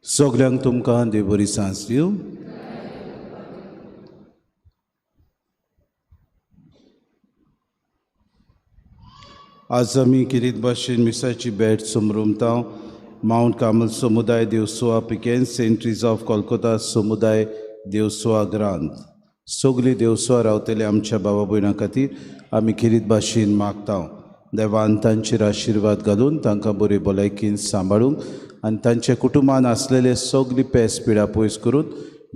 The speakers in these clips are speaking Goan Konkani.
सगल्यांक तुमकां देव बरी सांज दिवं. आज आमी किरीत भाशेन मिसाची भेट समरुमता. मावंट कार्मल समुदाय देवसुआ पिकेन, सेंट ट्रीज ऑफ कोलकोता समुदाय देवसुआ ग्रांत, सगळीं देवसुआ रावतले आमच्या बाबा भयणां खातीर आमी किरीत भाशेन मागता. देवान तांचेर आशिर्वाद घालून तांकां बरी भलायकीन सांबाळूंक आनी तांच्या कुटुंबान आसलेले सगळी पेस पिडा पयस करून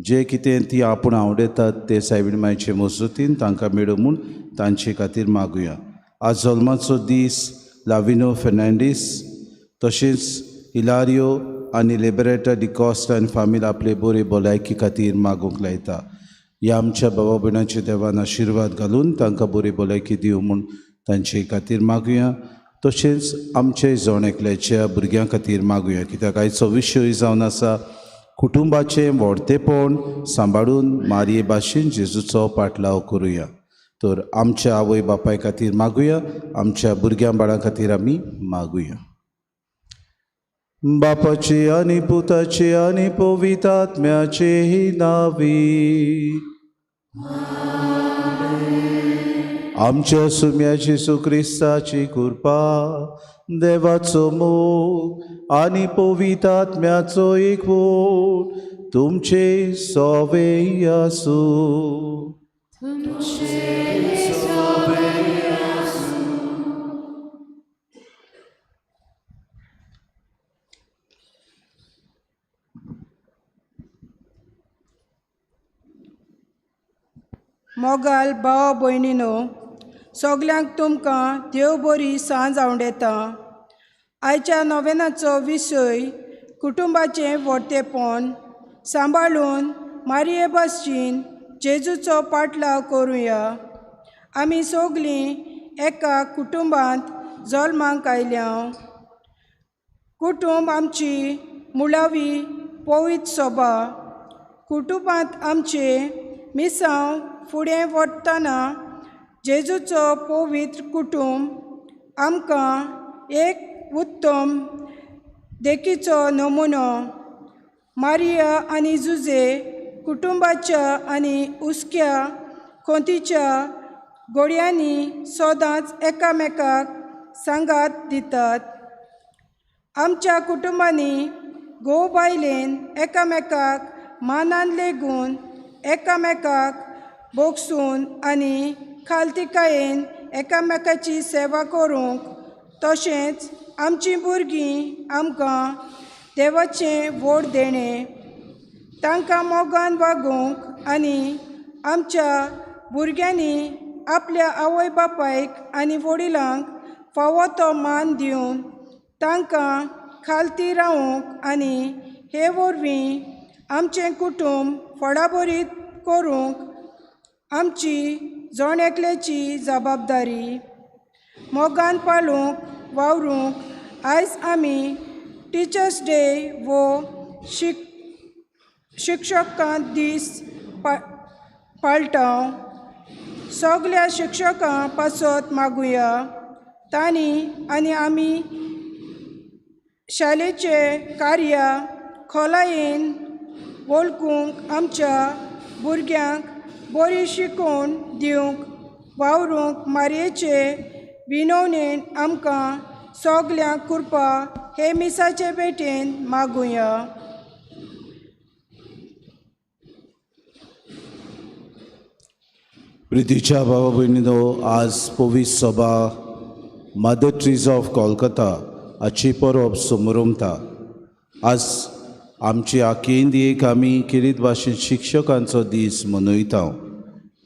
जे कितें ती आपूण आवडटात ते सायबीण मायचे मजतीन तांकां मेळूं म्हूण तांचे खातीर मागुया. आज जल्माचो दीस लाविनो फेर्नांडीस, तशेंच इलारियो आनी लिबरेटा डिकॉस्टा आनी फामील आपले बरे भलायकी खातीर मागूंक लायता. ह्या आमच्या बाबा भयणाचे देवान आशिर्वाद घालून तांकां बरी भलायकी दिवं म्हूण तांचे खातीर मागुया. तशेंच आमचे जण एकल्याच्या भुरग्यां खातीर मागुया, कित्याक आयचो विशय जावन आसा कुटुंबाचें व्हडतेपण सांबाळून मारये भाशेन जेजूचो पाटलाव करुया. तर आमच्या आवय बापाय खातीर मागुया, आमच्या भुरग्यां बाळां खातीर आमी मागुया. बापाचे आनी पुताचे आनी पवित्र आत्म्याचे नांवी. आमच्या सुम्या जेजू क्रिस्ताची कृपा, देवाचो मोग आनी पवित्र आत्म्याचो एकवट तुमचे सोवे आसूं. मोगाल भाव भयणीनो, सगल्यांक तुमकां देव बरी सांज आवडटा. आयच्या नोवेनाचो विशय कुटुंबाचें व्हडतेपण सांबाळून मारये भाशेन जेजूचो पाटलाव करुया. आमी सगलीं एका कुटुंबांत जल्माक आयल्या. कुटुंब आमची मुळावी पवित्र सोबा. कुटुंबांत आमचे मिसांव फुडें व्हरतना जेजूचो पवित्र कुटुंब आमकां एक उत्तम देखीचो नमुनो. मारिया आनी जुजे कुटुंबाच्या आनी हुस्क्या खोंतीच्या गोडयांनी सदांच एकामेकाक सांगात दितात. आमच्या कुटुंबांनी घोव बायलेन एकामेकाक मानान लेगून एकामेकाक बोगसून आनी खालतिकायेन एकामेकाची सेवा करूंक, तशेंच आमचीं भुरगीं आमकां देवाचें व्हड देणें, तांकां मोगान वागोवंक आनी आमच्या भुरग्यांनी आपल्या आवय बापायक आनी वडिलांक फावो तो मान दिवन तांकां खालती रावूंक आनी हे वरवीं आमचें कुटुंब फळाभरीत करूंक आमची जण एकल्याची जबाबदारी. मोगान पाळूंक वावरूंक आयज आमी टिचर्स डे वो शिक्षकां दीस पाळटा. सगल्या शिक्षकां पासत मागुया. तांणी आनी आमी शाळेचे कार्य खोलायेन वळखूंक आमच्या भुरग्यांक बरी शिकोवन दिवंक वावरूंक मारयेचे विनवणेन आमकां सगल्यांक कृपा हे मिसाचे भेटेन मागुया. प्रितीच्या भावा भयणीनो, आज पवित्र सभा मदर ट्रीज ऑफ कोलकाता हाची परब समरमता. आज आमची आकेंद एक आमी खेरीत भाशेन शिक्षकांचो दीस मनयता.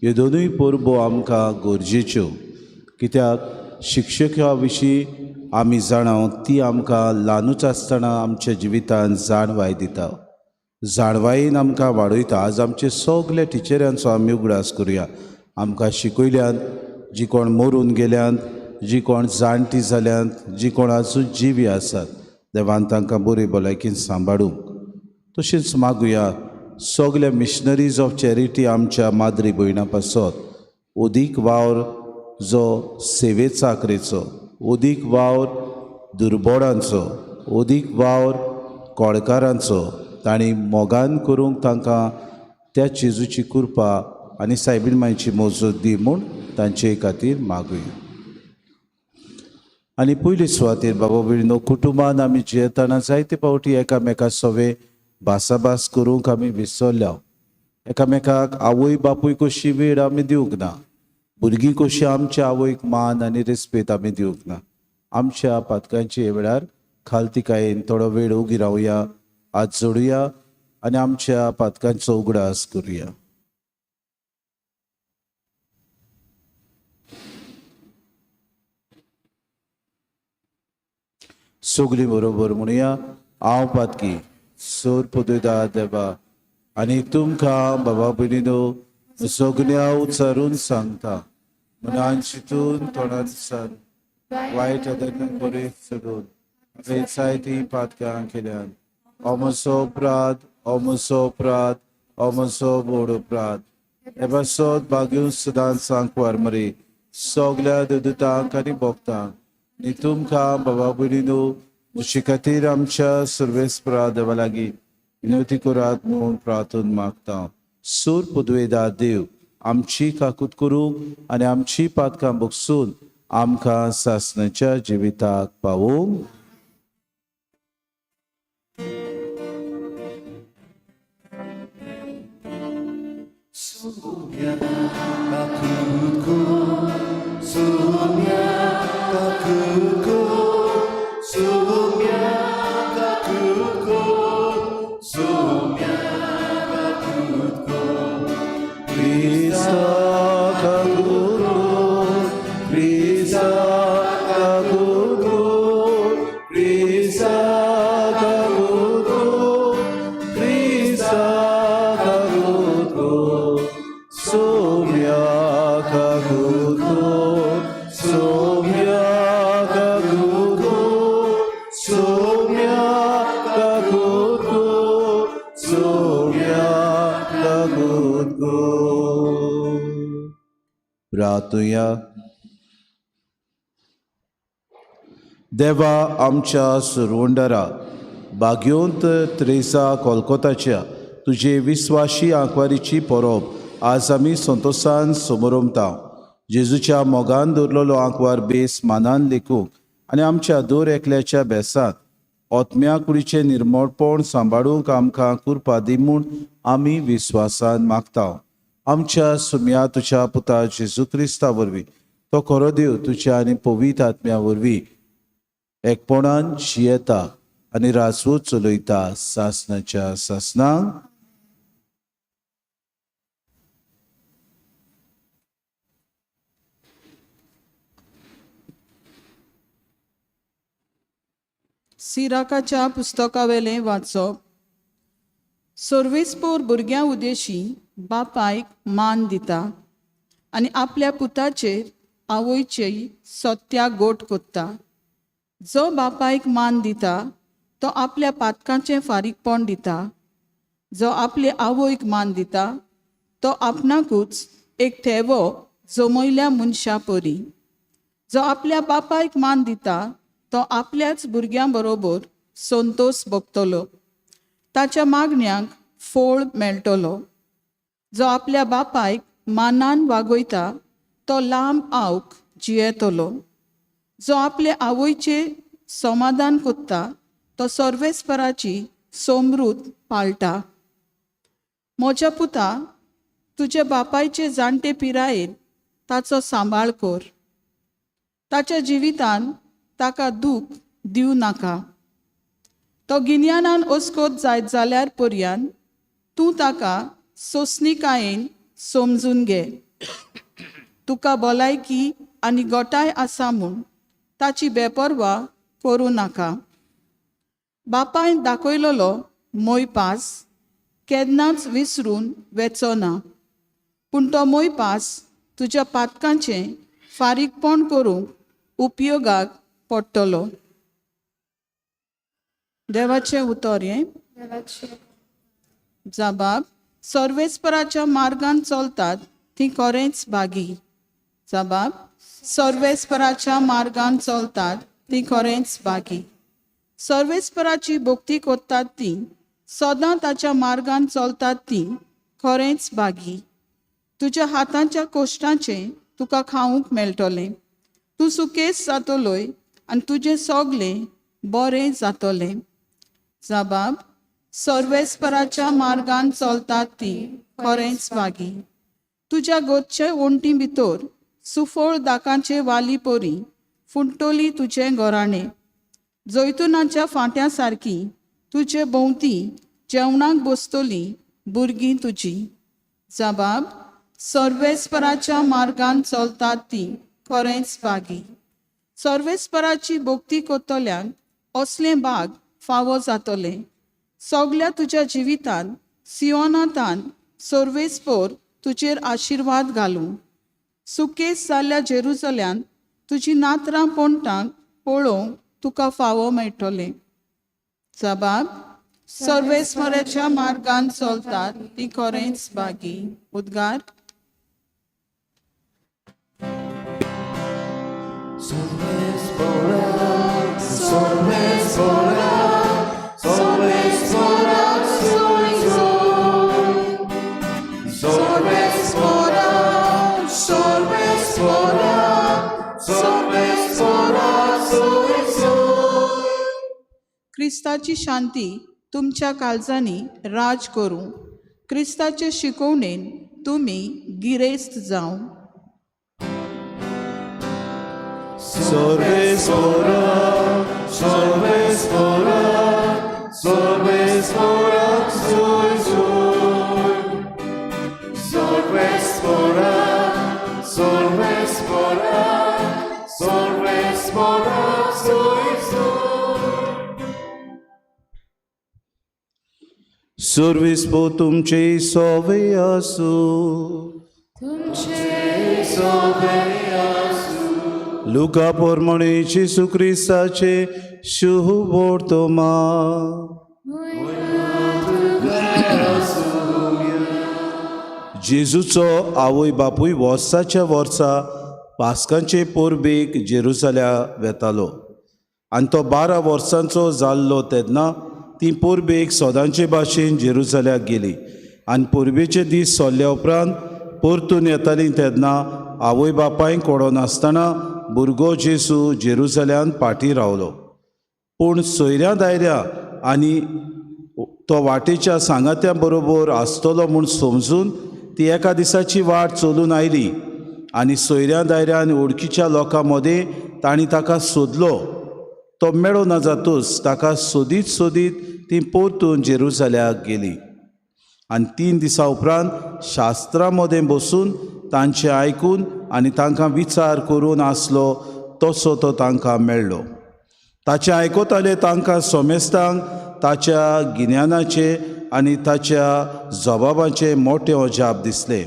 ह्यो दोनूय परबो आमकां गरजेच्यो, कित्याक शिक्षका विशीं आमी जाणाव ती आमकां ल्हानूच आसतना आमच्या जिवितान जाणवाय दिता, जाणवायेन आमकां वाडयता. आज आमचे सगळे टिचरांचो आमी उगडास करुया. आमकां शिकयल्यान, जी कोण मरून गेल्यान, जी कोण जाणटी जाल्यान, जी कोण आजून जिवी आसात, देवान तांकां बरी भलायकीन सांबाळूंक. तशेंच मागुया सगल्या मिशनरीज ऑफ चॅरिटी आमच्या माद्री भयणां पासत अदीक वावर जो सेवे चाकरेचो, अदीक वावर दुर्बोडांचो, अदीक वावर कोळकारांचो तांणी मोगान करूंक तांकां त्या जेजूची कृपा आनी सायबीण मायची मजत दी म्हूण तांचे खातीर मागुया. आनी पयले सुवातेर बाबा भयणीनो, कुटुंबान आमी जियेतना जायते फावटी एकामेका सवे भासाभास करूंक आमी विसरल्या. एकामेकाक आवय बापूय कशी वेळ आमी दिवंक ना, भुरगीं कशी आमच्या आवयक मान आनी रेस्पेद आमी दिवंक ना. आमच्या पातकांचे वेळार खालतिकायेन थोडो वेळ उगी रावया, हात जोडुया आनी आमच्या पातकांचो उगडास करुया. सगळीं बरोबर म्हणुया, हांव पातकी सोर पुदयता देवा आनी तुमकां बाबा भयणीनो सगळ्या उच्चारून सांगता, मनान चिंतून तोंडान सांग वायट आदरान बरें सोडून हांवें जायतीं पातकां केल्यान. अमसो अपराध, अमसो अपराध, अमसो व्हड अपराध. हे पासत भाग्यून सदांच सांकवार मरे सगल्या दुदुतांक आनी भोगतांक आनी तुमकां बाबा भयणीनो म्हजे खातीर आमच्या सर्वेस्परा देवा लागीं विनवती करात म्हूण प्रार्थना मागता. सूर पुदवेदा देव आमची काकूत करूंक आनी आमची पातकां बगसून आमकां सासणाच्या जिविताक पावोवंक. देवा आमच्या सुरवंडरा भाग्योंत त्रेसा कोलकोताच्या तुजे विस्वाशी आंकवारीची परब आज आमी संतोशान समोरमता. जेजूच्या मोगान दवरलेलो आंकवार बेस मानान लेखूंक आनी आमच्या दर एकल्याच्या बेसांत आत्म्या कुडीचें निर्मळपण सांबाळूंक आमकां कृपा दी म्हूण आमी विस्वासान मागता. आमच्या सुम्या तुज्या पुता जेजू क्रिस्ता वरवीं तो खरो देव तुज्या आनी पवित्र आत्म्या वरवीं एकपणान जियेता आनी राजवट चलयता सासणाच्या सासणाक. सिराकाच्या पुस्तकावेलें वाचप. सर्वेस्पोर भुरग्यां उदेशी बापायक मान दिता आनी आपल्या पुताचेर आवयचेय सत्या गोट कोत्ता. जो बापायक मान दिता तो आपल्या पातकांचें फारीकपण दिता. जो आपले आवयक मान दिता तो आपणाकूच एक थेवो जमयल्या मनशा परी. जो आपल्या बापायक मान दिता तो आपल्याच भुरग्यां बरोबर संतोश भोगतलो, ताच्या मागण्यांक फोळ मेळटलो. जो आपल्या बापायक मानान वागयता तो लांब आवक जियेतलो. जो आपले आवयचे समाधान कोत्ता तो सर्वेस्पराची समृद्ध पाळटा. म्हज्या पुता, तुज्या बापायचे जाणटे पिरायेर ताचो सांबाळ कर, ताच्या जिवितान ताका दूख दिवं नाका. तो गिन्यानान अस्कोत जायत जाल्यार पर्यान तूं ताका सोंसणीकायेन समजून घे. तुका भलायकी आनी गोटाय आसा म्हूण ताची बेपर्वा करूं नाका. बापायन दाखयलोलो मोयपास केन्नाच विसरून वेचो ना, पूण तो मोयपास तुज्या पातकांचें फारीकपण करूंक उपयोगाक पडटलो. देवाचें उतर हें. जबाब सर्वेस्पराच्या मार्गान चलतात ती खरेंच भागी. जबाब सर्वेस्पराच्या मार्गान चलतात ती खरेंच भागी. सर्वेस्पराची भक्ती करतात ती सदां ताच्या मार्गान चलतात ती खरेंच भागी. तुज्या हातांच्या कोश्टाचें तुका खावंक मेळटलें, तूं सुकेस जातलोय आनी तुजें सगलें बरें जातलें. जबाब सर्वेस्पराच्या मार्गान चलतात ती खरेंच भागी. तुज्या गोदचे वण्टी भितर सुफळ दाकांचे वाली परी फुंटोली तुजें घराणें. जैतुनाच्या फांट्या सारकी तुजे भोंवती जेवणाक बसतली भुरगीं तुजी. जबाब सर्वेस्पराच्या मार्गान चलतात ती खरेंच भागी. सर्वेस्पराची भक्ती करतल्यांक असलें भाग फावो जातलें. सगल्या तुज्या जिवितांत सियोनातान सर्वेस्पोर तुजेर आशिर्वाद घालूं. सुकेस जाल्ल्या जेरुजल्यांत तुजी नातरां पोंटांक पळोवंक तुका फावो मेळटलें. जबाब सर्वेस्पराच्या मार्गान चलतात ती खरेंच भागी. उद्गार. क्रिस्ताची शांती तुमच्या काळजांनी राज करूं. क्रिस्ताचे शिकवणेन तुमी गिरेस्त जावं. Sorve spora, sorve spora, soi soi. Sorve spora, sorve spora, sorve spora, soi soi. Service po तुमचे सोवे आसू. तुमचे सोवे आसू. लुका पोरमणे जेसू क्रिस्ताचे शुभ वर्तमान. जेजूचो आवय बापूय वर्साच्या वर्सा पास्कांचे परबेक जेरुजाल्या वेतालो आनी तो 12 वर्सांचो जाल्लो तेन्ना ती परबेक सदांचे भाशेन जेरुजाल्याक गेली आनी परबेचे दीस सोल्ल्या उपरांत परतून येताली तेन्ना आवय बापायक कोडो नासतना भुरगो जेजू जेरुजाल्यान फाटीं रावलो. पूण सोयऱ्या दायऱ्या आनी तो वाटेच्या सांगात्या बरोबर आसतलो म्हूण समजून ती एका दिसाची वाट चलून आयली आनी सोयऱ्या दायऱ्या आनी वळखीच्या लोकां मदें तांणी ताका सोदलो. तो मेळो ना जातूच ताका सोदीत सोदीत ती परतून जेरुजाल्याक गेली आनी 3 दिसां उपरांत शास्त्रां मदें बसून तांचें आयकून आनी तांकां विचार करून आसलो तसो तो तांकां मेळ्ळो. ताचें आयकताले तांकां सोमेस्तांक ताच्या गिन्यानाचे आनी ताच्या जबाबाचें मोटें अजाप दिसलें.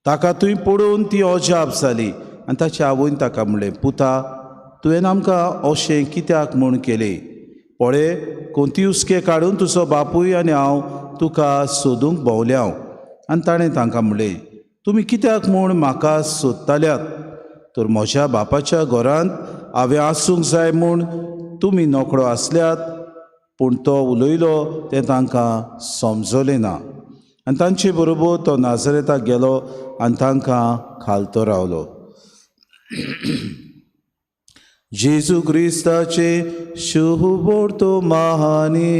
ताका थंय पळोवन ती अजाप जाली आनी ताच्या आवयन ताका म्हणलें, पुता, तुवें आमकां अशें कित्याक म्हूण केलें? पळय, कोंती हुस्के काडून तुजो बापूय आनी हांव तुका सोदूंक भोंवल्या. आनी ताणें तांकां म्हणलें, तुमी कित्याक म्हूण म्हाका सोदताल्यात? तर म्हज्या बापाच्या घरांत हांवें आसूंक जाय म्हूण तुमी नोकळो आसल्यात. पूण तो उलयलो तें तांकां समजलें ना. आनी तांचे बरोबर तो नाजरेताक गेलो आनी तांकां खालतो रावलो. जेजू क्रिस्ताचे शुभ महानी.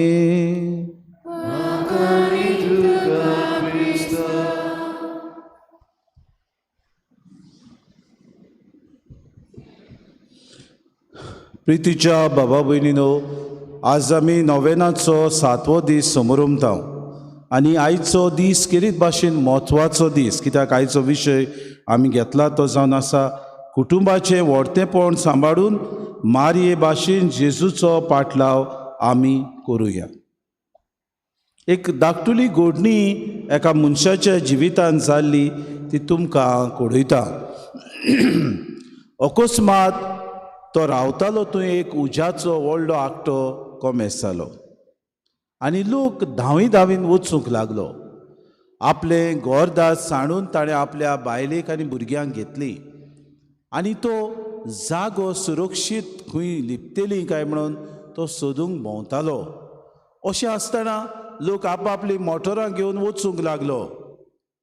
प्रितीच्या बाबा भयणीनो, आज आमी नोवेनाचो सातवो दीस समोरमता आनी आयचो दीस केरीत भाशेन म्हत्वाचो दीस, कित्याक आयचो विशय आमी घेतला तो जावन आसा कुटुंबाचें व्हडतेपण सांबाळून मारये भाशेन जेजूचो पाटलाव आमी करुया. एक धाकटुली घडणी एका मनशाच्या जिवितान जाल्ली ती तुमकां कळयता. अकस्मात तो रावतालो थंय एक उज्याचो व्हडलो आकटो कोमेस जालो आनी लोक धांवी धांवीन वचूंक लागलो. आपलें घरदार सांडून ताणें आपल्या बायलेक आनी भुरग्यांक घेतली आनी तो जागो सुरक्षीत खंय लिपतली काय म्हणून तो सोदूंक भोंवतालो. अशें आसतना लोक आपआपली मोटरां घेवन वचूंक लागलो.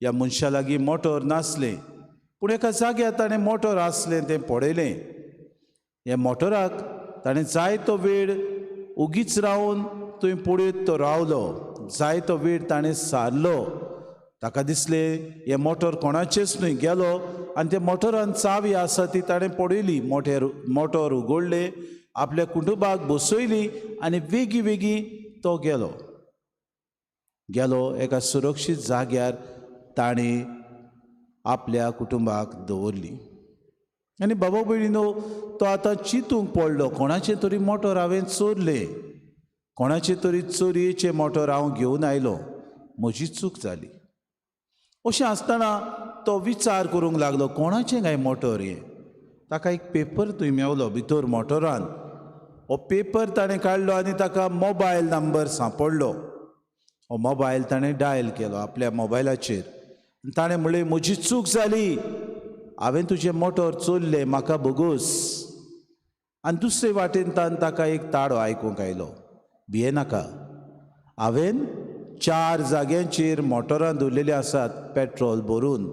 ह्या मनशा लागीं मोटर नासलें, पूण एका जाग्यार ताणें मोटर आसलें तें पळयलें. ह्या मोटराक ताणें जायतो वेळ ओगीच रावन थंय पळयत तो रावलो. जायतो वेळ ताणें सारलो. ताका दिसलें हें मोटर कोणाचेंच न्हय. गेलो आनी त्या मोटरान चावी आसा ती ताणें पळयली. मोटर उगडलें, आपल्या कुटुंबाक बसयली आनी वेगीं वेगीं तो गेलो. गेलो एका सुरक्षीत जाग्यार ताणें आपल्या कुटुंबाक दवरली. आनी बाबा भयणीनो, तो आतां चिंतूंक पडलो, कोणाचें तरी मोटर हांवें चोरलें, कोणाचें तरी चोरयेचें मोटर हांव घेवन आयलो, म्हजी चूक जाली. अशें आसतना तो विचार करूंक लागलो, कोणाचें काय मोटर हें? ताका एक पेपर थंय मेवलो भितर मोटरान. हो पेपर ताणें काडलो आनी ताका मोबायल नंबर सांपडलो. हो मोबायल ताणें डायल केलो आपल्या मोबायलाचेर. ताणें म्हणलें, म्हजी चूक जाली, हांवें तुजें मोटर चोरलें, म्हाका भोगोस. आनी दुसरे वाटेन ताका एक ताळो आयकूंक आयलो, भियेनाका, हांवें 4 जाग्यांचेर मोटरां दवरलेलीं आसात पेट्रोल भरून,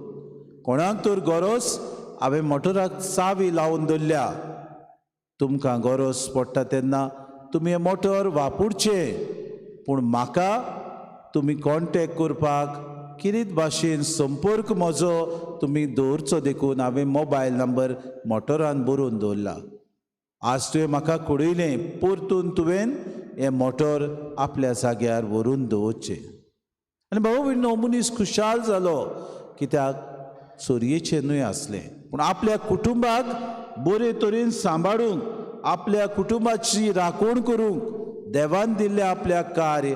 कोणाक तर गरज हांवें मोटराक चावी लावन दवरल्या, तुमकां गरज पडटा तेन्ना तुमी हें मोटर वापरचें, पूण म्हाका तुमी कॉन्टेक्ट करपाक किरीत भाशेन संपर्क म्हजो तुमी दवरचो देखून हांवें मोबायल नंबर मोटरान बरोवन दवरला. आज तुवें म्हाका कळयलें, परतून तुवें हें मोटर आपल्या जाग्यार व्हरून दवरचें. आनी भाऊ भयणीनो, मनीस खुशाल जालो, कित्याक चोरयेचें न्हय आसलें, पूण आपल्या कुटुंबाक बरे तरेन सांबाळूंक, आपल्या कुटुंबाची राखण करूंक देवान दिल्लें आपल्या कार्य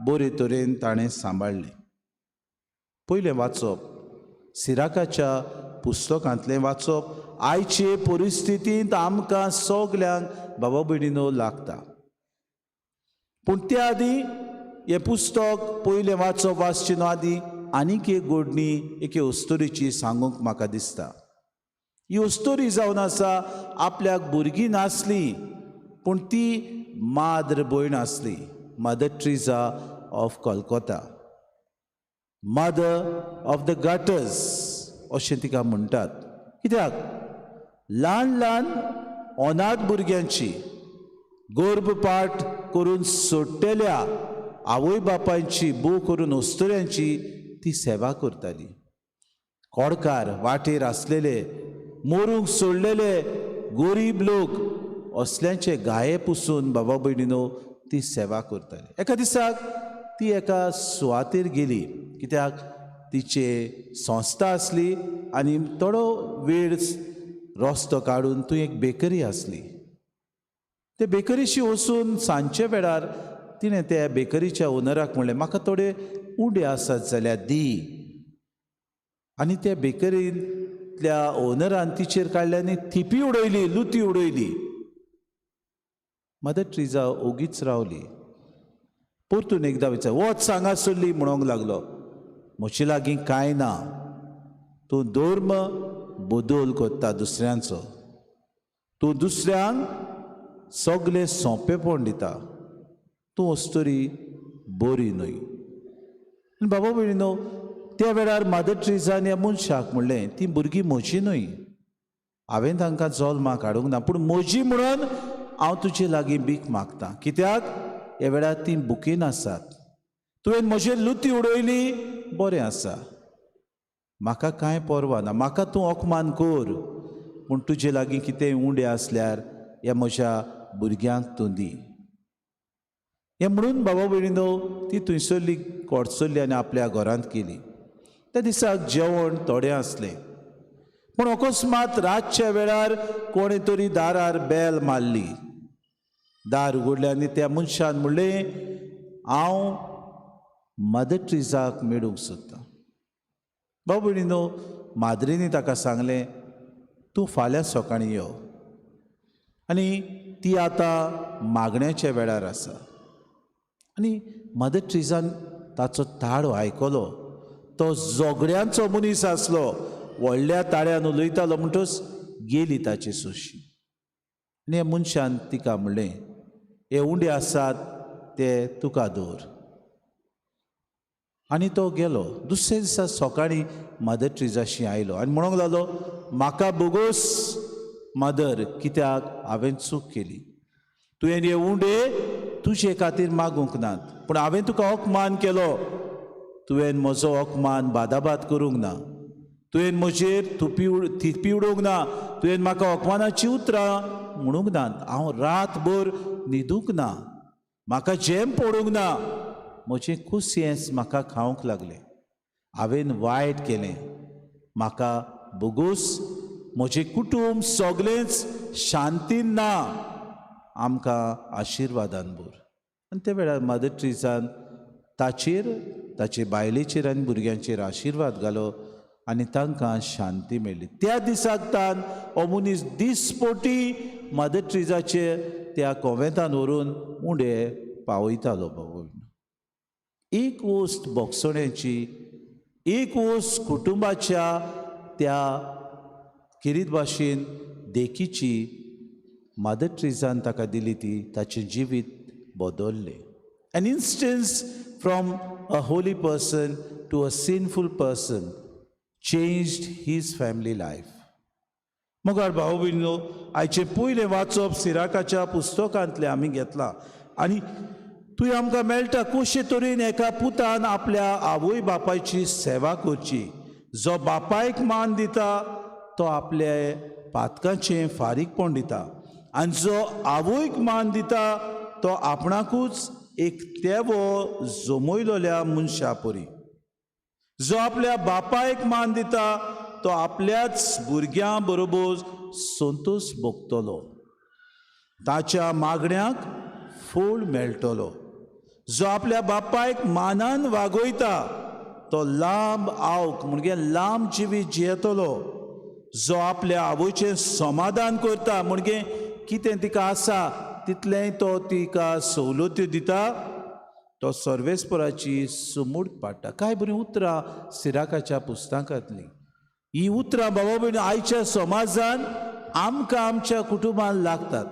बरे तरेन ताणें सांबाळ्ळें. पयलें वाचप सिराकाच्या पुस्तकांतलें वाचप आयचे परिस्थितींत आमकां सगल्यांक बाबा भयणीनो लागता. पूण त्या आदीं हें पुस्तक पयलें वाचप वाचचें न्हू आदीं आनीक एक घडणी एके अस्तोरीची सांगूंक म्हाका दिसता. ही अस्तोरी जावन आसा आपल्याक भुरगीं नासली, पूण ती माद्र भयण आसली, Mother Teresa of Calcutta, mother of the gutters अशें तिका म्हणटात. कित्याक ल्हान ल्हान अनाथ भुरग्यांची गर्भपाठ करून सोडटेल्या आवय बापायची बो करून अस्तुऱ्यांची ती सेवा करताली. कोडकार वाटेर आसलेले मोरूंक सोडलेले गोरीब लोक असल्यांचे गाये पुसून बाबा भयणीनो ती सेवा करताली. एका दिसाक ती एका सुवातेर गेली, कित्याक तिचे संस्था आसली आनी थोडो वेळ रस्तो काडून थंय एक बेकरी आसली. ते बेकरीशी वचून सांजचे वेळार तिणें त्या बेकरीच्या ओनराक म्हणलें, म्हाका थोडे उंडे आसात जाल्यार दी. आनी त्या बेकरींतल्या ओनरान तिचेर काडले आनी थिपी उडयली, लुती उडयली. मदर ट्रिजा ओगीच रावली. परतून एकदां विचार, वच हांगासरली म्हणूंक लागलो. म्हजे लागीं कांय ना. तूं धर्म बदल करता दुसऱ्यांचो, तूं दुसऱ्यांक सगलें सोंपेपण दिता, तूं अस्तुरी बरी न्हय. आनी बाबा भयणीनो, त्या वेळार मादर ट्रिजान ह्या मनशाक म्हणलें, ती भुरगीं म्हजी न्हय, हांवें तांकां जल्माक हाडूंक ना, पूण म्हजी म्हणून हांव तुजे लागीं भीक मागता, कित्याक ह्या वेळार ती बुकीन आसात. तुवें म्हजेर लुती उडयली, बरें आसा, म्हाका कांय पर्वा ना, म्हाका तूं अपमान कर, पूण तुजे लागीं कितेंय उंडे आसल्यार ह्या म्हज्या भुरग्यांक तूं दी. हें म्हणून बाबा भयणीनो ती थंयसरली कोडसरली आनी आपल्या घरांत गेली. त्या दिसाक जेवण थोडें आसलें, पूण अकस्मात रातच्या वेळार कोणें तरी दारार बेल मारली. दार उगडलें आनी त्या मनशान म्हणलें, हांव मदर ट्रिजाक मेळूंक सोदतां. बाबा भयणीनो, माद्रीनी ताका सांगलें, तूं फाल्यां सकाळीं यो, आनी ती आतां मागण्याच्या वेळार आसा. आनी मदर ट्रिजान ताचो ताळो आयकलो. तो झगड्यांचो मनीस आसलो, व्हडल्या ताळ्यान उलयतालो, म्हणटच गेली ताची सोशी. आनी ह्या मनशान तिका म्हणलें, हे उंडे आसात ते तुका दवर. आनी तो गेलो. दुसऱ्या दिसा सकाळीं मदर ट्रिजाशी आयलो आनी म्हणूंक लागलो, म्हाका बोगोस मदर, कित्याक हांवें चूक केली. तुवें हे उंडे तुजे खातीर मागूंक नात, पूण हांवें तुका अपमान केलो. तुवें म्हजो अपमान बादाबाद करूंक ना, तुवें म्हजेर थुपी थिपी उडोवंक ना, तुवें म्हाका अपमानाची उतरां म्हणूंक नात. हांव रातभर न्हिदूंक ना, म्हाका जेम पडूंक ना, म्हजें कुसियेंस म्हाका खावंक लागलें. हांवें वायट केलें, म्हाका बोगोस, म्हजें कुटूंब सगलेंच शांतीन ना, आमकां आशिर्वादान भर. आनी त्या वेळार मदर ट्रिजान ताचेर, ताचे बायलेचेर आनी भुरग्यांचेर आशिर्वाद घालो आनी तांकां शांती मेळ्ळी. त्या दिसाक तान हो मनीस दिसपोटी मदर ट्रिजाचे त्या कोवेंतान व्हरून उंडे पावयतालो. बाबा, एक वस्त भोगसण्याची, एक वस्त कुटुंबाच्या त्या किरीत भाशेन देखीची मदर ट्रिजान ताका दिली, ती ताचें जिवीत बदललें. An instance from a holy person to a sinful person changed his family life. मगर भाऊ भयणीनो, आयचें पयलें वाचप सिराकाच्या पुस्तकांतलें आमी घेतलां आनी थंय आमकां मेळटा कशे तरेन एका पुतान आपल्या आवय बापायची सेवा करची. जो बापायक मान दिता तो आपल्या पातकाचें फारीकपण दिता, आनी जो आवयक मान दिता तो आपणाकूच एक तेवो जमयलोल्या मनशा परी. जो आपल्या बापायक मान दिता तो आपल्याच भुरग्यां बरोबर संतोश भोगतलो, ताच्या मागण्याक फळ मेळटलो. जो आपल्या बापायक मानान वागयता तो लांब आवक म्हणजे लांब जिवीत जियेतलो. जो आपल्या आवयचें समाधान करता म्हणजे कितें तिका आसा तितलेंय तो तिका सवलत्यो दिता, तो सर्वेस्पराची सुमूड पाडटा. काय बरीं उतरां सिराकाच्या पुस्तकांतलीं. ही उतरां बाबा भयणी आयच्या समाजान आमकां आमच्या कुटुंबान लागतात.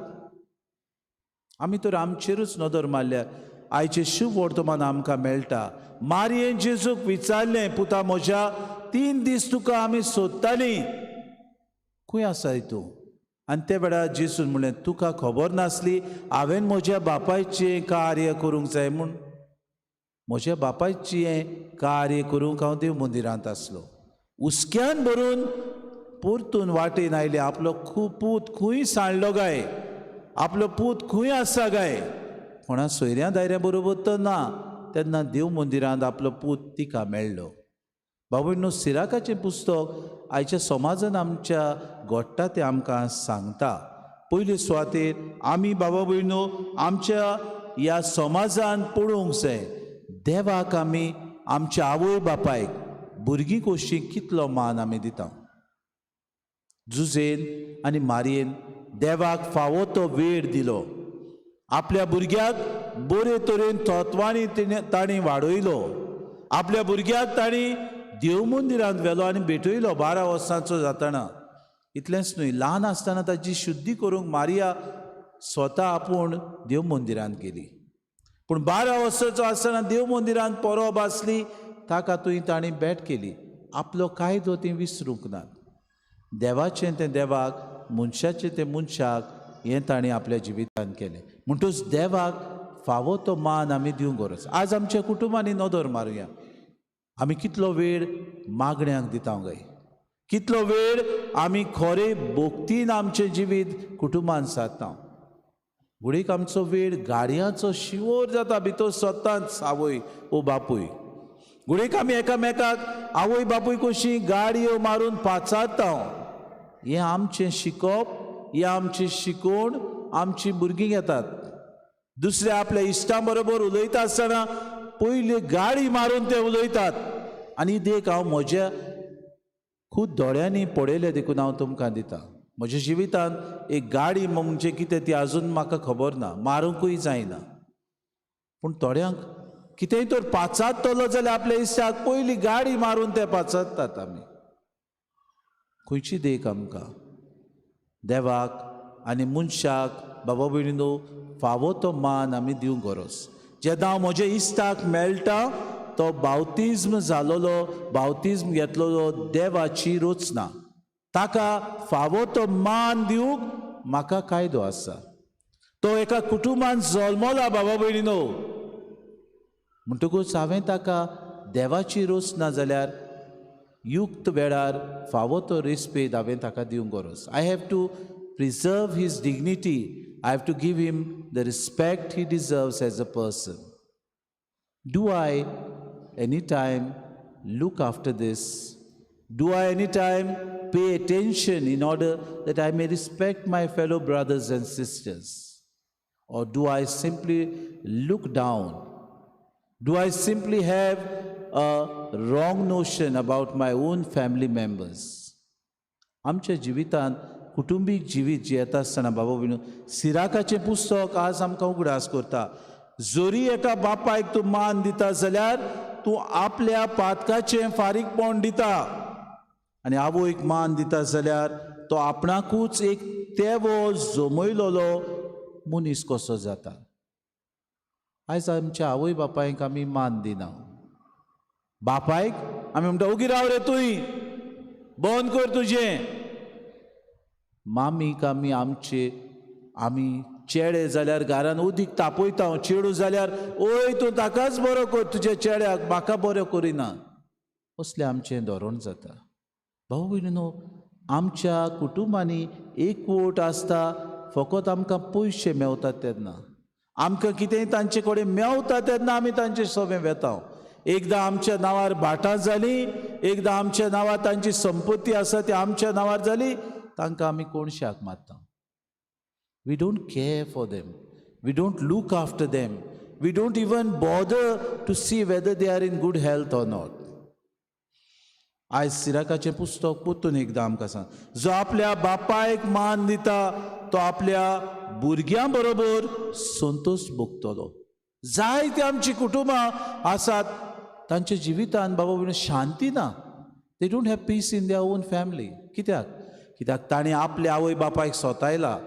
आमी तर आमचेरूच नदर मारल्यार आयचें शुभ वर्तमान आमकां मेळटा. मारयेन जेजूक विचारलें, पुता म्हज्या, 3 दीस तुका आमी सोदतालीं, खंय आसाय तूं? आनी त्या वेळार जेजून म्हणलें, तुका खबर नासली हांवें म्हज्या बापायचें कार्य करूंक जाय म्हूण? म्हज्या बापायचें कार्य करूंक हांव देव मंदिरांत आसलो. हुस्क्यान भरून परतून वाटेन आयले, आपलो खूब पूत खंय सांडलो काय, आपलो पूत खंय आसा काय, कोणा सोयऱ्या दायऱ्या बरोबर तर ना. तेन्ना देव मंदिरांत आपलो पूत तिका मेळ्ळो. बाबा, सिराकाचें पुस्तक आयच्या समाजान आमच्या घडटा तें आमकां सांगता. पयले सुवातेर आमी बाबा भयणो आमच्या ह्या समाजान पळोवंक जाय, देवाक आमी आमच्या आवय बापायक भुरगीं कशीं कितलो मान आमी दिता. जुजेन आनी मारयेन देवाक फावो तो वेळ दिलो, आपल्या भुरग्याक बरे तरेन तत्वांनी तांणी वाडयलो. आपल्या भुरग्याक तांणी देव मंदिरांत व्हेलो आनी भेटयलो 12 वर्सांचो जातना. इतलेंच न्हय, ल्हान आसतना ताची शुद्धी करूंक मारिया स्वता आपूण देव मंदिरांत गेली. पूण 12 वर्सांचो आसतना देव मंदिरांत परब आसली, ताका थंय तांणी भेट केली. आपलो कायदो ती विसरूंक नात. देवाचें तें देवाक, मनशाचें तें मनशाक, हें तांणी आपल्या जिवितांत केलें. म्हणटूच देवाक फावो तो मान आमी दिवंक गरज. आज आमच्या कुटुंबांनी नदर मारुया, आमी कितलो वेळ मागण्यांक दिता गाय, कितलो वेळ आमी खरे भक्तीन आमचें जिवीत कुटुंबान सारता. घडयेक आमचो वेळ गाडयांचो शिंवोर जाता भितर स्वताच आवय ओ बापूय. घडयेक आमी एकामेकाक आवय बापूय कशी गाडयो मारून पाचारता. हें आमचें शिकप, हें आमचें शिकोवण आमचीं भुरगीं घेतात. दुसऱ्या आपल्या इश्टां बरोबर उलयता आसतना पयली गाडी मारून ते उलयतात. आनी देख हांव म्हज्या खूब दोळ्यांनी पळयलें देखून हांव तुमकां दितां. म्हज्या जिवितांत एक गाडी म्हणजे कितें ती आजून म्हाका खबर ना, मारूंकूय जायना. पूण थोड्यांक कितेंय तर पाचारतलो जाल्यार आपल्या इश्टाक पयली गाडी मारून ते पाचारतात. आमी खंयची देख आमकां देवाक आनी मनशाक बाबा भयणीनो फावो तो मान आमी दिवंक गरज. जेन्ना हांव म्हज्या इश्टाक मेळटा तो बावतिज्म जालोलो, बावतिज्म घेतलेलो देवाची रचना, ताका फावो तो मान दिवंक म्हाका कायदो आसा. तो एका कुटुंबान जल्मला बाबा भयणीनो, म्हणटकूच हांवें ताका देवाची रचना जाल्यार युक्त वेळार फावो तो रेस्पेद हांवें ताका दिवंक गरज. I have to preserve his dignity. I have to give him the respect he deserves as a person. Do I any time look after this? Do I any time pay attention in order that I may respect my fellow brothers and sisters? Or do I simply look down? Do I simply have a wrong notion about my own family members? आमच्या जिवितांत कुटुंबीक जिवीत जियेता आसतना बाबा भयणीनो, सिराकाचें पुस्तक आज आमकां उगडास करता. जरी एका बापायक तूं मान दिता जाल्यार तूं आपल्या पातकाचें फारीकपण दिता, आनी आवयक मान दिता जाल्यार तो आपणाकूच एक तेवो जमयलोलो मनीस कसो जाता. आयज आमच्या आवय बापायक आमी मान दिना. बापायक आमी म्हणटा ओगी राव रे, तुंय बंद कर तुजें. मामीक आमी आमचे आमी चेडे जाल्यार घरान उदीक तापयता, चेडूं जाल्यार ओय तूं ताकाच बरो कर तुज्या चेड्याक, म्हाका बरो करिना. असलें आमचें धोरण जाता. भाऊ भयणीनो, आमच्या कुटुंबांनी एकवट आसता फकत आमकां पयशे मेवतात तेन्ना, आमकां कितेंय तांचे कडेन मेवता तेन्ना आमी तांचे सोबें वेता. एकदां आमच्या नांवार भाटां जालीं, एकदां आमच्या नांवार तांची संपत्ती आसा ती आमच्या नांवार जाली, तांकां आमी कोणशाक मारता. We don't care for them, we don't look after them, we don't even bother to see whether they are in good health or not. आयज सिराकाचें पुस्तक परतून एकदां आमकां सांग, जो आपल्या बापायक मान दिता तो आपल्या भुरग्यां बरोबर संतोश भोगतलो. जायते आमची कुटुंबां आसात तांच्या जिवितान बाबा भयणीनो शांती ना. They don't have peace in their own family. कित्याक? कित्याक ताणें आपल्या आवय बापायक सोतायला,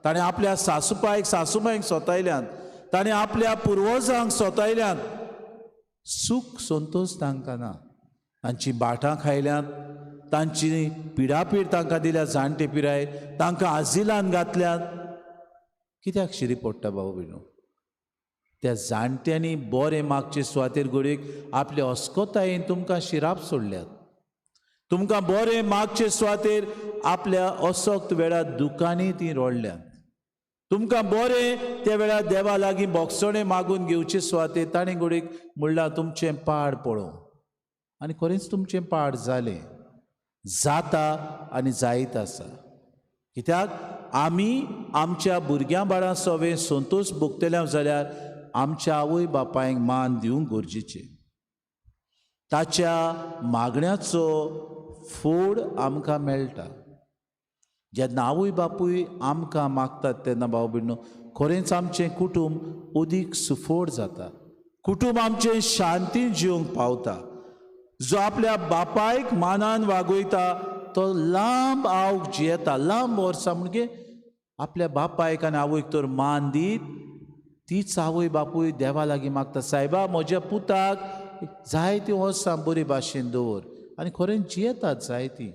ताणें आपल्या सासूपायक सासूमायक सोतायल्यात, ताणें आपल्या पुर्वजांक सोतायल्यात. सूख संतोश तांकां ना. तांची भाटां खायल्यात, तांची पिडापीड तांकां दिल्या, जाणटे पिराय तांकां आजिलान घातल्यात. कित्याक शिरी पडटा भाऊ भयणीनो? त्या जाणट्यांनी बरें मागचे सुवातेर घडयेक आपले अस्कोतायेन तुमकां शिराप सोडल्यात. तुमकां बरें मागचे सुवातेर आपल्या असक्त वेळार दुकांनी ती रडल्यात. तुमकां बरें त्या वेळार देवा लागीं बोगसणें मागून घेवचे सुवातेर ताणें घडयेक म्हणलां तुमचें पाड पळोवं, आनी खरेंच तुमचें पाड जालें, जाता आनी जायत आसा. कित्याक आमी आमच्या भुरग्यां बाळां सवें संतोश भोगतले जाल्यार आमच्या आवय बापायक मान दिवंक गरजेचें. ताच्या मागण्याचो फोड आमकां मेळटा. जेन्ना आवय बापूय आमकां मागतात तेन्ना भाव भयणीनो खरेंच आमचें कुटूंब अदीक सुफोड जाता, कुटूंब आमचें शांतीन जिवंक पावता. जो आपल्या बापायक मानान वागयता तो लांब आवक जियेता. लांब वर्सां म्हणजे आपल्या बापायक आनी आवयक तर मान दीत, तीच आवय बापूय देवा लागीं मागता, सायबा म्हज्या पुताक जायतीं वर्सां बरी भाशेन दवर. आनी खरेंच जियेतात जायतीं.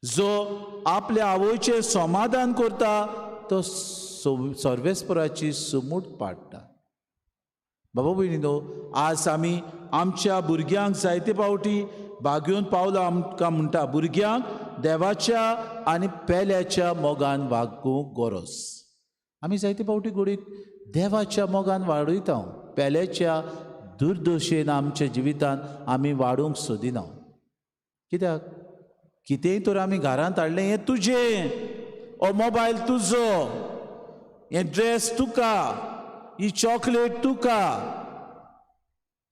जो आपल्या आवयचें समाधान करता तो सर्वेस्पराची सुमूट पाडटा. बाबा भयणीनो, आज आमी आमच्या भुरग्यांक जायते फावटी बागेवन पावलो आमकां म्हणटा, भुरग्यांक देवाच्या आनी पेल्याच्या मोगान वागूंक गरज. आमी जायते फावटी घडीक देवाच्या मोगान वाडयता, पेल्याच्या दुर्दशेन आमच्या जिवितान आमी वाडूंक सोदिना. कित्याक? कितेंय तर आमी घरांत हाडलें, हें तुजें, हो मोबायल तुजो, हें ड्रेस तुका, ही चॉकलेट तुका.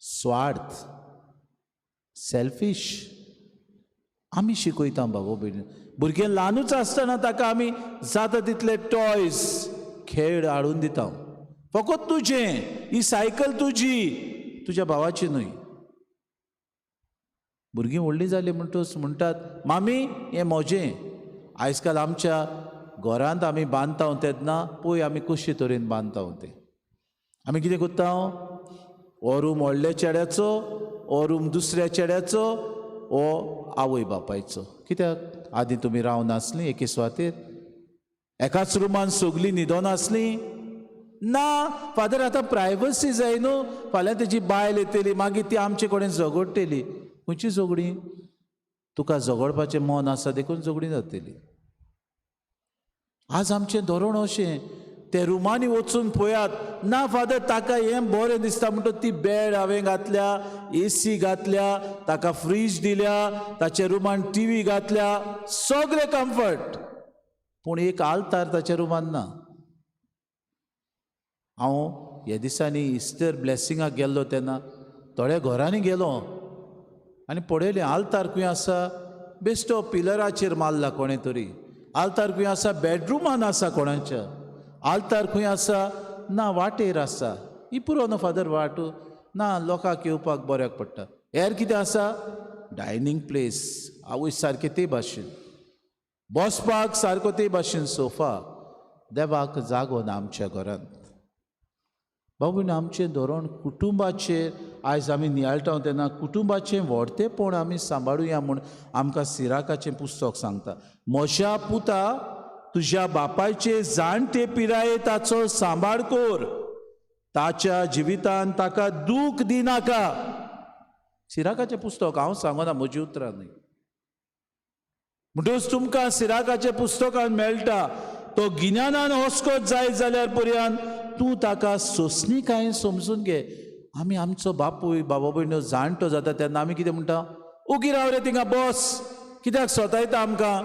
स्वार्थ, सेल्फीश आमी शिकयता बाबा भयणी. भुरगें ल्हानूच आसतना ताका आमी जाता तितले टॉयज, खेळ हाडून दिता. फकत तुजें, ही सायकल तुजी, तुज्या भावाची न्हय. भुरगीं व्हडलीं जालीं म्हणटच म्हणटात, मामी हें म्हजें. आयज काल आमच्या घरांत आमी बांदता तेन्ना पळय आमी कशे तरेन बांदता तें. आमी कितें करता, हो रूम व्हडल्या चेड्याचो, हो रूम दुसऱ्या चेड्याचो, हो आवय बापायचो. कित्याक? आदीं तुमी रावनासलीं एके सुवातेर, एकाच रुमान सगलीं न्हिदोनासलीं. ना फादर, आतां प्रायवसी जाय न्हू, फाल्यां तेजी बायल येतली, मागीर ती आमचे कडेन झगडटली. खंयची झगडीं? तुका झगडपाचें मन आसा देखून झगडीं जातली. आज आमचें धोरण अशें, ते रुमांनी वचून पळयात, ना फादर ताका हें बरें दिसता म्हणटा ती बेड हांवें घातल्या, एसी घातल्या, ताका फ्रीज दिल्या, ताच्या रुमान टी व्ही घातल्या, सगळें कम्फर्ट, पूण एक आल्तार ताच्या रुमान ना. हांव ह्या दिसांनी इस्टर ब्लेसिंगाक गेल्लो तेन्ना थोड्या घरांनी गेलो आनी पळयलें आल्तार खंय आसा, बेश्टो पिलराचेर मारला कोणें तरी. आल्तार खंय आसा, बेडरुमान आसा कोणाच्या. आल्तार खंय आसा, ना वाटेर आसा. ही पुरो न्हू फादर वाट ना, लोकांक येवपाक बऱ्याक पडटा. हेर कितें आसा, डायनींग प्लेस आवय सारकें ते भाशेन, बसपाक सारको ते भाशेन सोफा. देवाक जागो ना आमच्या घरांत. बाबू, आमचें धोरण कुटुंबाचेर आयज आमी नियाळटा तेन्ना कुटुंबाचें व्हडतेपण आमी सांबाळुया म्हूण आमकां सिराकाचें पुस्तक सांगता. म्हज्या पुता, तुज्या बापायचे जाणटे पिराये ताचो सांबाळ कर, ताच्या जिवितान ताका दूख दिनाका. सिराकाचें पुस्तक, हांव सांगना, म्हजी उतरां न्हय. म्हणटकच तुमकां सिराकाच्या पुस्तकान मेळटा, तो गिन्यानान अस्कोत जायत जाल्यार पर्यंत तूं ताका सोंसणीकायेन समजून घे. आमी आमचो बापूय बाबा भयणो जाणटो जाता तेन्ना आमी कितें म्हणटा, उगी राव रे थिंगा बस, कित्याक सोतायता आमकां.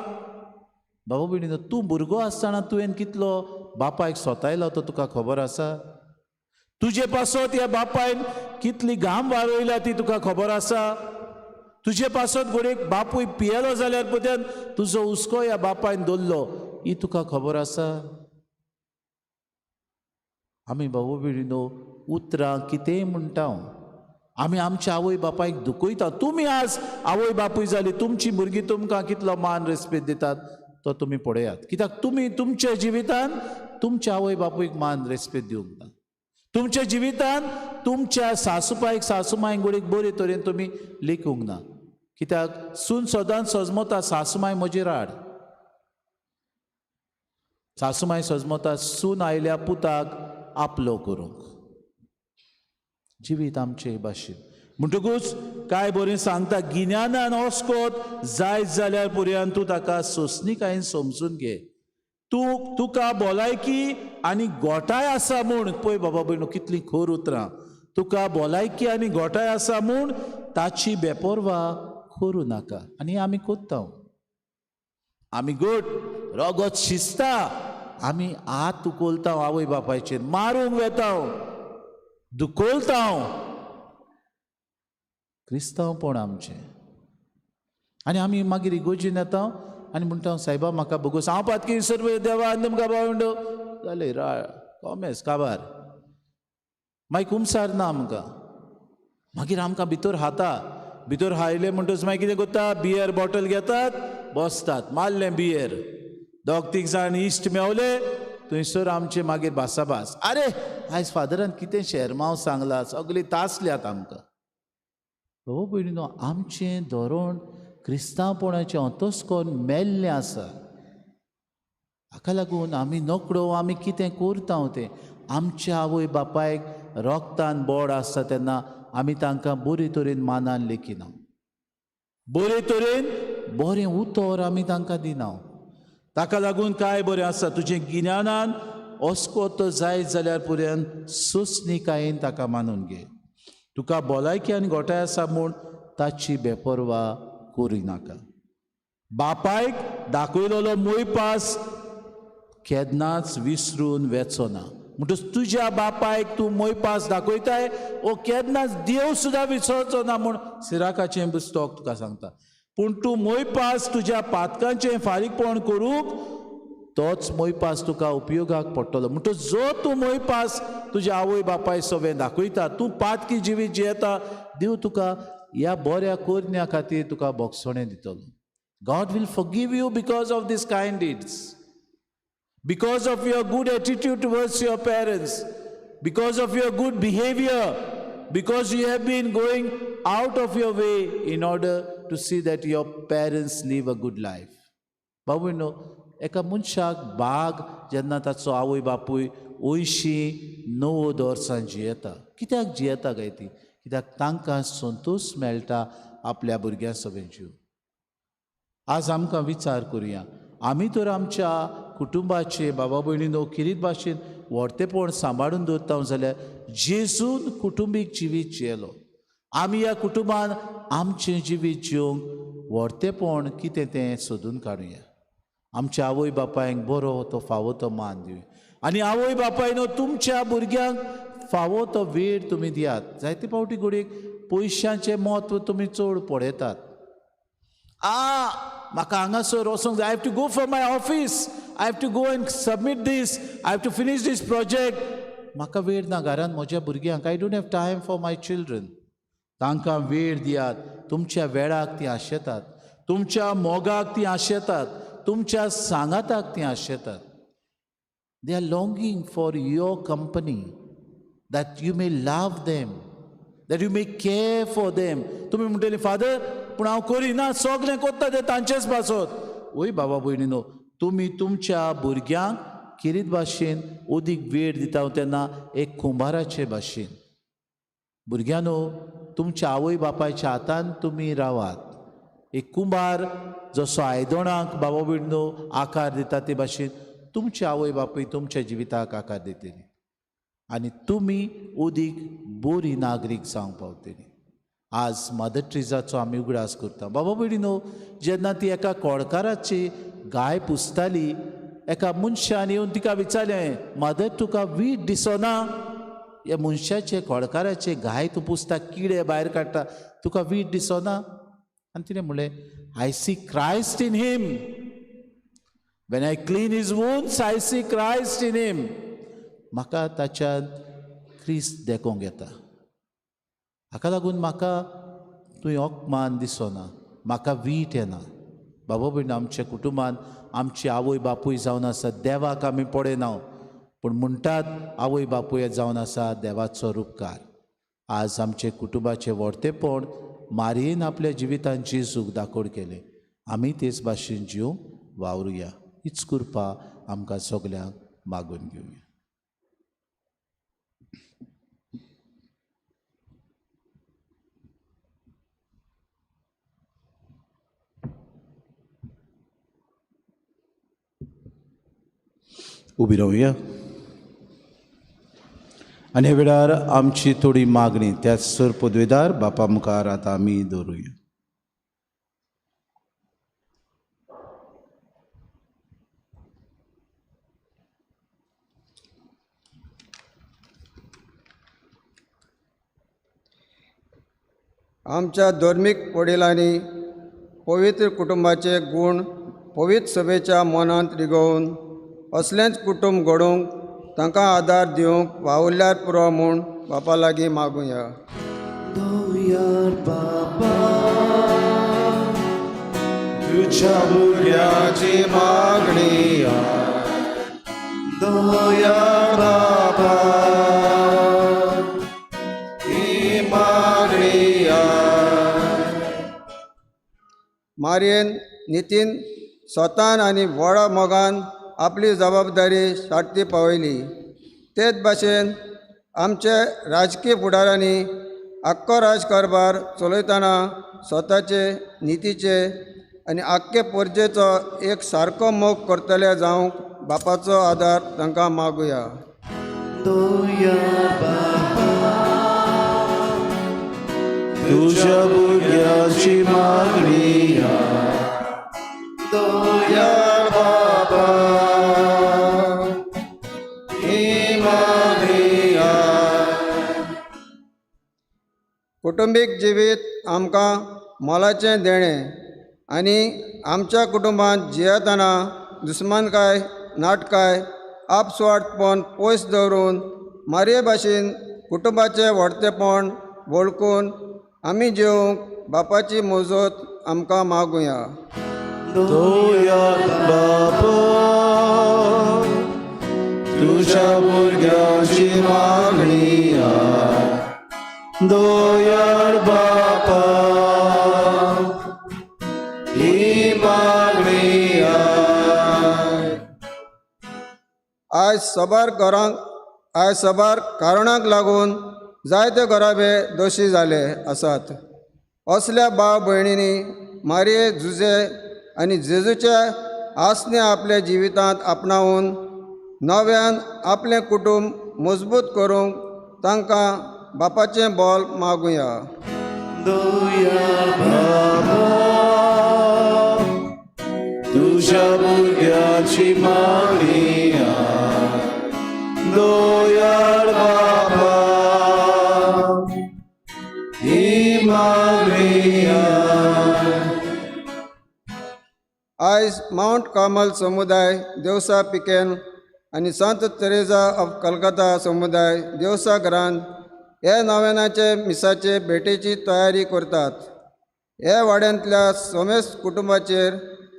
बाबा भयणीनो, तूं भुरगो आसतना तुवें कितलो बापायक सोतायलो तो तुका खबर आसा? तुजे पासत ह्या बापायन कितली घाम वारयल्या ती तुका खबर आसा? तुजे पासत घडयेक बापूय पियेलो जाल्यार पद्यान तुजो हुस्को ह्या बापायन दवरलो, ही तुका खबर आसा? आमी बाबा भयणीनो उतरां कितेंय म्हणटा, आमी आमच्या आवय बापायक दुखयता. तुमी आज आवय बापूय जाली, तुमची भुरगीं तुमकां कितलो मान रेस्पेद दितात तो तुमी पळयात. कित्याक तुमी तुमच्या जिवितान तुमच्या आवय बापूयक मान रेस्पेद दिवंक ना. तुमच्या जिवितान तुमच्या सासूपायक सासूमायक गोडीक बरे तरेन तुमी लेखूंक ना. कित्याक सून सदांच सजमता सासूमाय म्हजी राड, सासूमाय सजमता सून आयल्या पुताक आपलो करूंक. जिवीत आमचे भाशेन. म्हणटकूच काय बरें सांगता, गिन्यानान अस्कोत जायत जाल्यार पर्यंत तूं ताका सोंसणीकायेन समजून घे. तूं तुका भलायकी आनी गोठाय आसा म्हूण, पळय बाबा भयणो कितलीं खर उतरां, तुका भलायकी आनी गोठाय आसा म्हूण ताची बेपोरवा करूं नाका. आनी आमी कोत्ता, आमी गोट रगत शिजता, आमी हात उखलता आवय बापायचेर, मारूंक वेता, दुखोलता. क्रिस्तांवपण आमचें. आनी आमी मागीर इगोर्जीन येता आनी म्हणटा, सायबा म्हाका भोगोस, हांव पातकी सर्व देवा आनी तुमकां भावंडो. जालें राळ कॉमेस काबार, मागीर कुमसार ना आमकां. मागीर आमकां भितर खाता, भितर हायले म्हणटच मागीर कितें करता, बियर बॉटल घेतात, बसतात, मारलें बियर, दोग तीग जाण इश्ट मेवले, थंयसर आमचे मागीर भासाभास. आरे आयज फादरान कितें शेरमांव सांगला, सगळीं तासल्यात आमकां. बाबा भयणीनो, आमचें धोरण क्रिस्तांवपणाचें अंतस्कर्ण मेल्लें आसा. हाका लागून आमी नकडो आमी कितें करता तें. आमच्या आवय बापायक रोगतान बोड आसता तेन्ना आमी तांकां बरे तरेन मानान लेखिना, बरे तरेन बरें उतर आमी तांकां दिना. ताका लागून काय बरें आसा, तुजें गिन्यानान अस्कोत जायत जाल्यार पुऱ्यान सोंसणीकायेन ताका मानून घे. तुका भलायकी आनी गोठाय आसा म्हूण ताची बेपर्वा करिनाका. बापायक दाखयलेलो मोयपास केन्नाच विसरून वेचो ना. म्हणटच तुज्या बापायक तूं मोयपास दाखयताय ओ केन्नाच देव सुद्दां विसरचो ना म्हूण सिराकाचें पुस्तक तुका सांगता. पूण तूं मोयपास तुज्या पातकांचें फारीकपण करूंक तोच मोयपास तुका उपयोगाक पडटलो. म्हणटच जो तूं मोयपास तुज्या आवय बापाय सवें दाखयता, तूं पातकी जिवीत जियेता, देव तुका ह्या बऱ्या करण्या खातीर तुका बोगसणें दितलो. God will forgive you because of this kind deeds, because of your good attitude towards your parents, because of your good behaviour, because you have been going out of your way in order to see that your parents live a good life. बाबू न्हू, एका मनशाक बाग जेन्ना ताचो आवय बापूय 80 90 वर्सां जियेता, कित्याक जियेता काय ती? कित्याक तांकां संतोश मेळटा आपल्या भुरग्यां सगळें जीव. आज आमकां विचार करुया, आमी तर आमच्या कुटुंबाचे बाबा भयणीनो किरीत भाशेन व्हडतेपण सांबाळून दवरता जाल्यार जेजून कुटुंबीक जिवीत जियेलो. आमी ह्या कुटुंबान आमचें जिवीत जिवंक व्हडतेपण कितें तें सोदून काडुया. आमच्या आवय बापायक बरो तो फावो तो मान दिवया. आनी आवय बापायनो तुमच्या भुरग्यांक फावो तो वेळ तुमी दियात. जायते फावटी घडयेक पयशांचें म्हत्व तुमी चड पळयतात. आ म्हाका हांगासर वचोंक जाय, I have to go for my office, I have to go and submit this, I have to finish this project. म्हाका वेळ ना घरान म्हज्या भुरग्यांक, I don't have time for my children. तांकां वेळ दियात. तुमच्या वेळाक तीं आशेतात, तुमच्या मोगाक तीं आशेतात, तुमच्या सांगाताक तीं आशेतात. They are longing for your company, that you may love them, that you may care for them. तुमी म्हणटली फादर पूण हांव करिना, सगळें करता तें तांचेच पासत. वय बाबा भयणीनो, तुमी तुमच्या भुरग्यांक किरीत भाशेन अदीक वेळ दिता तेन्ना एक कुंभाराचे भाशेन. भुरग्यांनो, तुमच्या आवय बापायच्या हातान तुमी रावात. एक कुंभार जसो आयदणाक बाबा भयणीनो आकार दिता ते भाशेन तुमचे आवय बापूय तुमच्या जिविताक आकार दितली आनी तुमी अदीक बरी नागरीक जावंक पावतली. आज मदर ट्रिजाचो आमी उगडास करता. बाबा भयणीनो, जेन्ना ती एका कोडकाराची गाय पुसताली, एका मनशान येवन तिका विचारलें, मदर तुका वीट दिसना? ह्या मनशाचे कोडकाराचे गाय तूं पुसता, किडे भायर काडटा, तुका वीट दिसना? आनी तिणें म्हणलें, I see Christ in him. When I clean his wounds I see Christ in him. म्हाका ताच्यात क्रिस्त देखोंक येता. हाका लागून म्हाका तुवें अपमान दिसना, म्हाका वीट येना. बाबा भयण, आमच्या कुटुंबान आमची आवय बापूय जावन आसा देवाक आमी पळयना, पूण म्हणटात आवय बापूय जावन आसा देवाचो रुपकार. आज आमचे कुटुंबाचें व्हडतेपण मारयेन आपल्या जिवितान जेजूक दाखोड केलें. आमी तेच भाशेन जीव वावरुया. हीच कृपा आमकां सगल्यांक मागून घेवया. उबी रावया आनी ह्या वेळार आमची थोडी मागणी त्याच सर पदवेदार बापा मुखार आतां आमी दवरुया. आमच्या धर्मीक वडिलांनी पवित्र कुटुंबाचे गूण पवित्र सभेच्या मनांत रिगोवन असलेंच कुटुंब घडोवंक तांकां आदार दिवंक वावुरल्यार पुरो म्हूण बापा लागीं मागुया. दोयार बाबा तुझ्या भुरग्याची मागणी दोयार बाबा ही मागणी. मारयेन नितीन स्वतान आनी व्हडा मोगान आपली जबाबदारी सारती पावयली. तेच भाशेन आमचे राजकीय फुडारांनी आख्खो राजकारभार चलयतना स्वताचे नितीचे आनी आख्खे परजेचो एक सारको मोग करतले जावंक बापाचो आदार तांकां मागुया. दोयार बाबा तुझ्या भुरग्याची मागणी दोयार बाबा ही मागणी. कुटुंबीक जिवीत आमकां मोलाचें देणें आनी आमच्या कुटुंबांत जियेतना दुस्मानकाय, नाटकाय, आपस्वार्थपण पयस दवरून मारये भाशेन कुटुंबाचें व्हडतेपण वळखून आमी जेवंक बापाची मजत आमकां मागुया. दोयार बाबा तुझ्या भुरग्याची मागणी दोयार बापा ही मागणी. आयज साबार कारणांक लागून जायते घराबे दोशी जाले आसात. असल्या भाव भयणींनी मारये, जुजे आनी जेजूचे आसणे आपल्या जिवितांत आपणावन नव्यान आपलें कुटुंब मजबूत करूंक तांकां बापाचें बोल मागुया. दोयार बाबा तुझ्या भुरग्याची मागणी दोयार बाबा ही मागणी. आयज मावंट कार्मल समुदाय देवसा पिकेन आनी संत तेरेजा ऑफ कलकत्ता समुदाय देवसा घरांत हे नव्यानाचे मिसाचे भेटेची तयारी करतात. हे वाड्यांतल्या समेस्त कुटुंबाचेर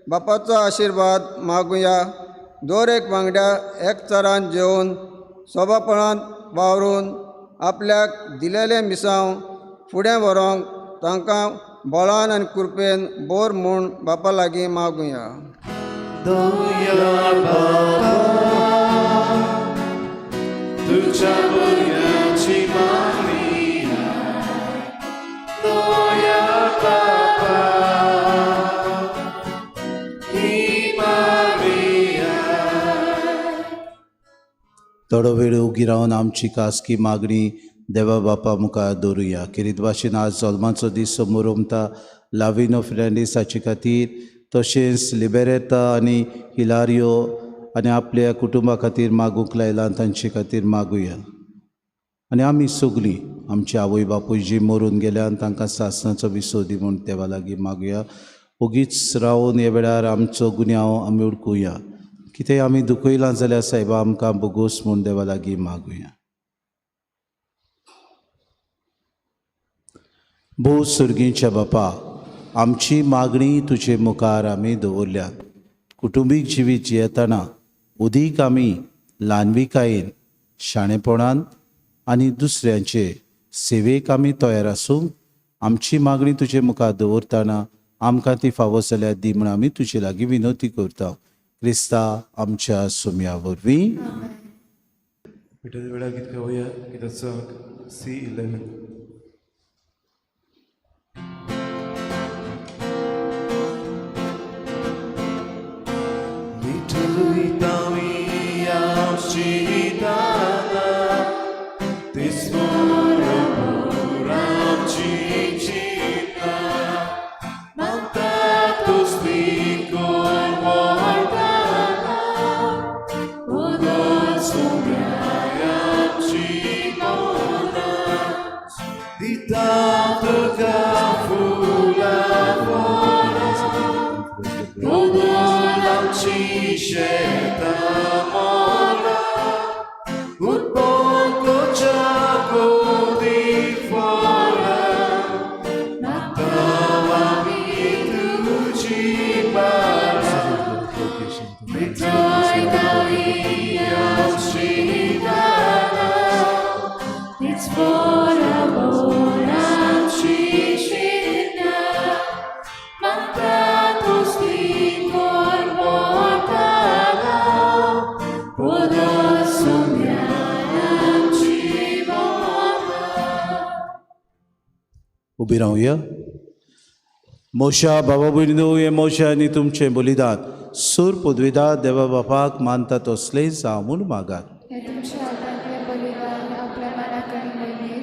बापाचो आशिर्वाद मागुया. दर एक वांगड्या एकचारान जेवन सोबापणान वावरून आपल्याक दिलेलें मिसांव फुडें व्हरूंक तांकां बळान आनी कृपेन बोर म्हूण बापा लागीं मागुया. दोयार बाबा तुझ्या भुरग्याची मागणी दोयार बाबा ही मागणी. थोडो वेळ उगी रावन आमची खासगी मागणी देवा बापा मुखार दवरुया. खेरीत भाशेन आज जल्माचो दीस समोर लाविनो फेर्नांडीस हाचे खातीर, तशेंच लिबेरेता आनी हिलारियो आनी आपल्या कुटुंबा खातीर मागूंक लायलां तांचे खातीर मागुया. आनी आमी सगळीं आमची आवय बापूय जी मरून गेल्यान तांकां सासणाचो विसव दी म्हूण देवा लागीं मागुया. ओगीच रावन ह्या वेळार आमचो गुन्यांव आमी उडकुया. कितेंय आमी दुखयलां जाल्यार सायबा आमकां बोगोस म्हूण देवा लागीं मागुया. भोव सर्गींच्या बापा, आमची मागणी तुजे मुखार आमी दवरल्या. कुटुंबीक जिवीत जियेतना उदीक आमी ल्हानविकायेन, शाणेपणान आनी दुसऱ्यांचे सेवेक आमी तयार आसूंक आमची मागणी तुजे मुखार दवरतना आमकां ती फावो जाल्यार दी म्हूण आमी तुजे लागीं विनवती करता. क्रिस्ता आमच्या सुम्या वरवीं. वेळार गीत गावया. गीताचो C11. Ci scelta. उबी रावया. मोशा बाबा भयणीनो, हें मोशा आनी तुमचें बलिदान सूर पदवीदार देवा बापाक मानता तसलें जावं म्हूण मागात. हें तुमच्या हातांतलें बलिदान आपल्या मनाकडे वयलें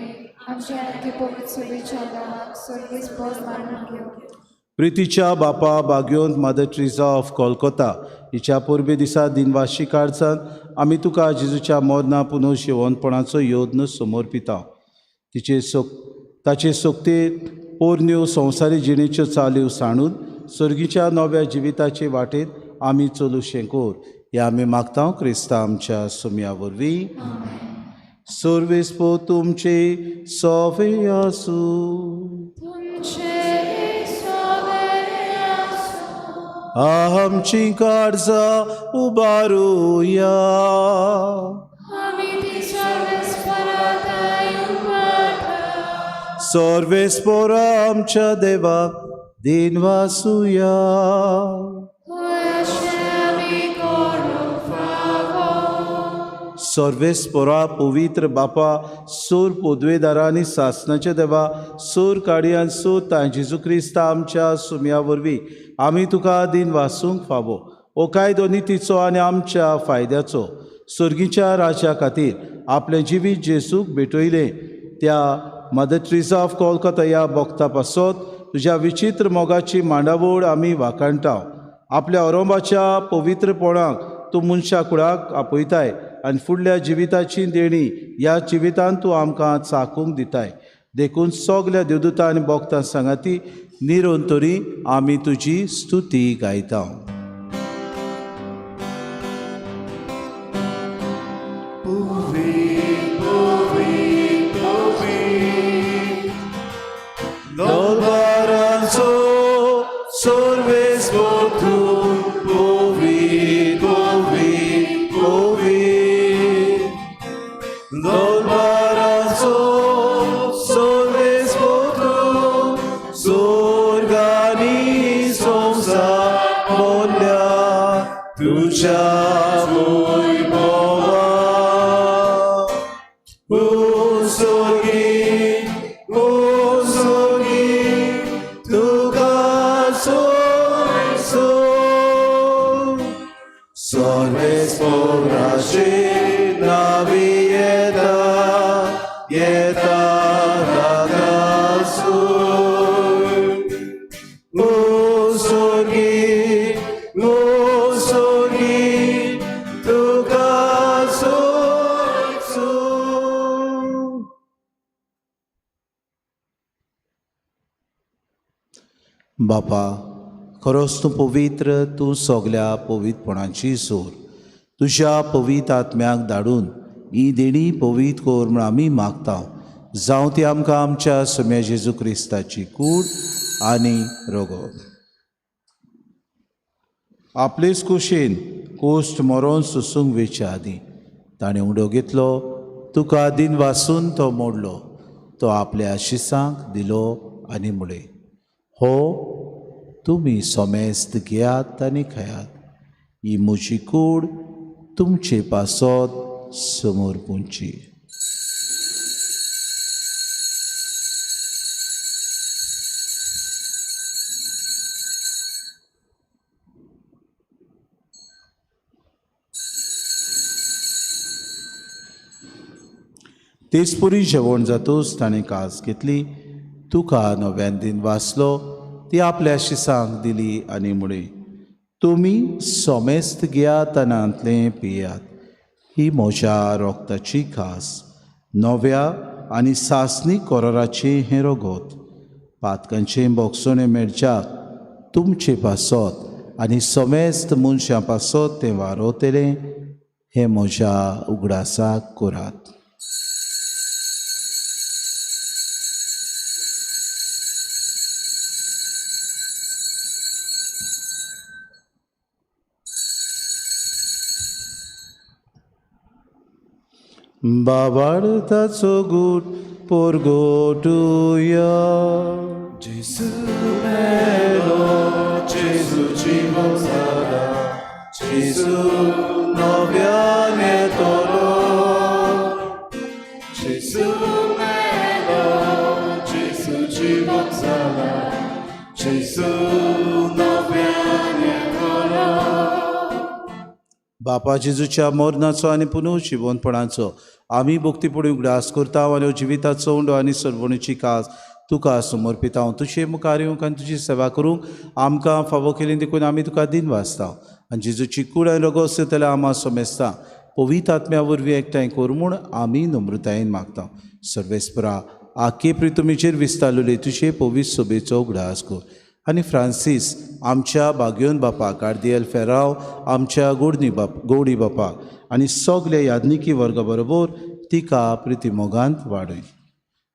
आमच्या आरती पवित्र सुबेच्या नांवाक सर्वीस बोस मानून घेवं. प्रितीच्या बापा बाग्योंत मदर ट्रिजा ऑफ कोलकोता हिच्या परबे दिसा दिनवाशी काळजान आमी तुका जेजूच्या मोदना पुनर्शिवनपणाचो योद्न समर्पिता. तिचे सोक ताचे सोक्तेर पोरण्यो संवसारी जिणेच्यो चाल्यो सांडून सर्गीच्या नव्या जिविताचे वाटेत आमी चलू शेंकोर हे आमी मागता क्रिस्ता आमच्या सुम्या वरवीं. सर्वेस पो तुमचे सोवे आसूं. आमची काळजां उबारुया. सर्वेस्पोरा आमच्या देवाक दिनवासुया. सर्वेस्पोरा पवित्र बापा सूर पदवेदारा आनी सासनाच्या देवा सूर काडयान सूर तां जेजू क्रिस्ता आमच्या सुम्या वरवीं आमी तुका दिन वासूंक फावो. हो कायदो नितीचो आनी आमच्या फायद्याचो सर्गीच्या राजा खातीर आपलें जिवीत जेजूक भेटयलें त्या मदर ट्रिजा ऑफ कोलकाता ह्या भक्ता पासत तुज्या विचित्र मोगाची मांडावळ आमी वाखाणटा. आपल्या अरोंबाच्या पवित्रपणाक तूं मनशा कुळाक आपयताय आनी फुडल्या जिविताची देणी ह्या जिवितांत तूं आमकां चाकूंक दिताय. देखून सगल्या देवदूतां आनी भक्तां सांगाती निरंतरी आमी तुजी स्तुती गायता. बापा खरोच तूं पवित्र, तूं सगल्या पवित्रपणाची सोर. तुज्या पवित्र आत्म्याक धाडून ही देणी पवित्र कर म्हूण आमी मागता. जावं ती आमकां आमच्या सोम्या जेजू क्रिस्ताची कूड आनी रोगो. आपलेच कुशीन कोश्ट मरोन सोसूंक वेच्या आदीं ताणें उडो घेतलो, तुका दिन वासून तो मोडलो, तो आपल्या आशिसांक दिलो आनी म्हळें, हो तुमी सोमेस्त घेयात आनी खायात, ही म्हजी कूड तुमचे पासत समोर पुंची. तेचपुरी जेवण जातूच ताणें कास घेतली, तुका नव्यान दिन वाचलो, ती आपल्या शिसांक दिली आनी म्हळें, तुमी सोमेस्त घेयात आनी हांतलें पियात, ही म्हज्या रोगताची खास नव्या आनी सासणी कोराराचें हें रोगोत. पातकांचें बोगसणें मेळच्याक तुमचे पासत आनी सोमेस्त मनशां पासत तें वारोवतलें, हें म्हज्या उगडासाक करात. बाबार्थाचो गूट पोरगोटुया. जेजू मेलो, जेजू जिवो जाला, जेजू नव्यान येतलो. जेजू मेलो, जेजू जिवो जाला, जेजू नव्यान येतलो. बापा जेजूच्या मरणाचो आनी पुनर्जिवनपणाचो आमी भक्तीपुणी उगडास करता आनी जिविताचो उंडो आनी सरवणीची कास तुका समर्पिता. तुजे मुखार येवंक आनी तुजी सेवा करूंक आमकां फावो केली देखून आमी तुका दिन वाचता. आनी जेजूची कूड आनी रगत जाल्यार आमा समेस्ता पवित्र आत्म्या वरवीं एकठांय कर म्हूण आमी नम्रतायेन मागता. सर्वेस्परा आखे प्रितुमीचेर विस्तारलेले तुजे पवित्र सोबेचो उगडास कर आनी फ्रांसीस आमच्या बागयोन बापा, कार्दियल फेराव आमच्या गोडनी बाप गौडी बापा आनी सगल्या याज्ञिकी वर्गा बरोबर तिका प्रितीमोगांत वाडय.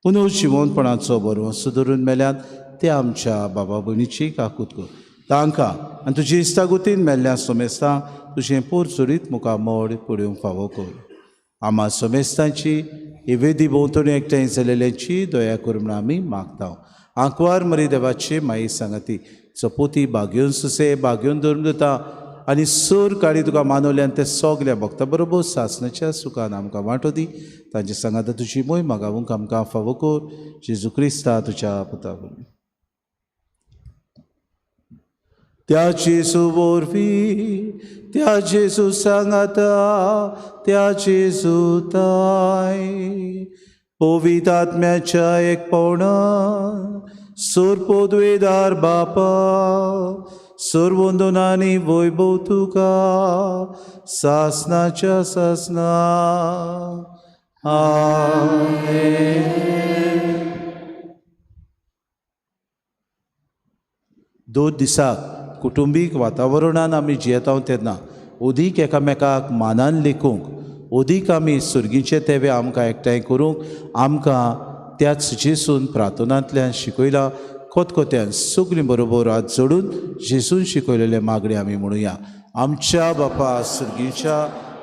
पुनर्जिवनपणाचो बरो धरून मेल्यात ते आमच्या बाबा भयणीची काकूत कर तांकां आनी तुजी इस्तागुतीन मेल्ल्या सोमेस्तां तुजें पोर चोरीत मुखार मोड पडोवंक फावो कर. आमा सोमेस्तांची ही वेदी भोंवतणी एकठांय जालेल्यांची दया कर म्हूण आमी मागता. आंकवार मरी देवाची माई सांगाती चपोती बागयोन सुसे बागयोन धरून दिता आनी सोर काळी तुका मानवल्यान ते सगल्या भक्ता बरोबर सासणाच्या सुखान आमकां वांटो दी. तांचे सांगाता तुजी मोय मागावूंक आमकां फावो कर. जेजू क्रिस्ता तुज्या पुता वरवीं. त्या जेजू वरवीं, त्या जेजू सांगाता, त्या जेजू ताय पवित्र आत्म्याच्या एकपणान सोर पोदवेदार बापा सर्वंदन आनी वैभव तुका सासनाच्या सासना. आमेन. दोन दिसाक कुटुंबीक वातावरणान आमी जियेता तेन्ना अदीक एकामेकाक मानान लेखूंक, अदीक आमी सर्गीचे तेवे आमकां एकठांय करूंक आमकां त्याच जेजून प्रार्थनांतल्यान शिकयला. खोतखोत्यान सगळीं बरोबर हात जोडून जेजून शिकयलेले मागणें आमी म्हणुया. आमच्या बापा सर्गीच्या,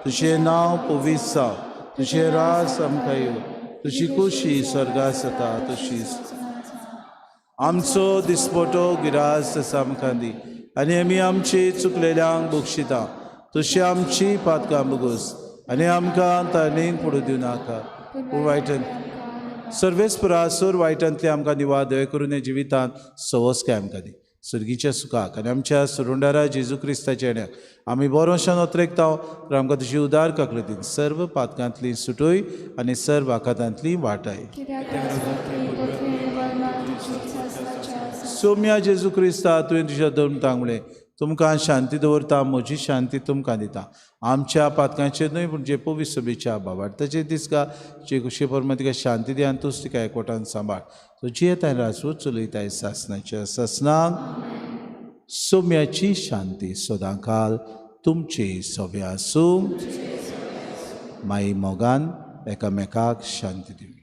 तुजें नांव पवित्र जावं, तुजें राज आमकां येवं, तुजी खोशी स्वर्गार जाता तशीच आमचो दिसपटो गिरास तसो आमकां दी आनी आमी आमची चुकलेल्यांक बक्षिता तशी आमची पातकां बगोस आनी आमकां ताणें पडूं दिवं नाका पूण वायटन सर्वेस्परा सोर वायटांतली आमकां दिवा दया करून ह्या जिवितांत सवस्काय आमकां दी. सर्गीच्या सुखाक आनी आमच्या सुरुंडारा जेजू क्रिस्ताच्या येण्याक आमी बरोशान अत्रेकता तर आमकां तुजी उदार काकलतीन सर्व पातकांतली सुटोय आनी सर्व आखातांतली वाटाय. सोम्या जेजू क्रिस्ता तुवें तुज्या धर्मतांक म्हणलें तुमकां शांती दवरता, म्हजी शांती तुमकां दिता. आमच्या पातकांचेर न्हय पूण जे पवित्र सभेच्या बाबार्थाचेर दिसका जे खुशे प्रमाण तिका शांती दी आनी तूंच तिका एकवटान सांबाळ. तुजी येताय राजवट चलयताय सासनाच्या सासनाक. सोम्याची शांती सदांकाल तुमचे सव्या आसूं. माई मोगान एकामेकाक शांती दिवया.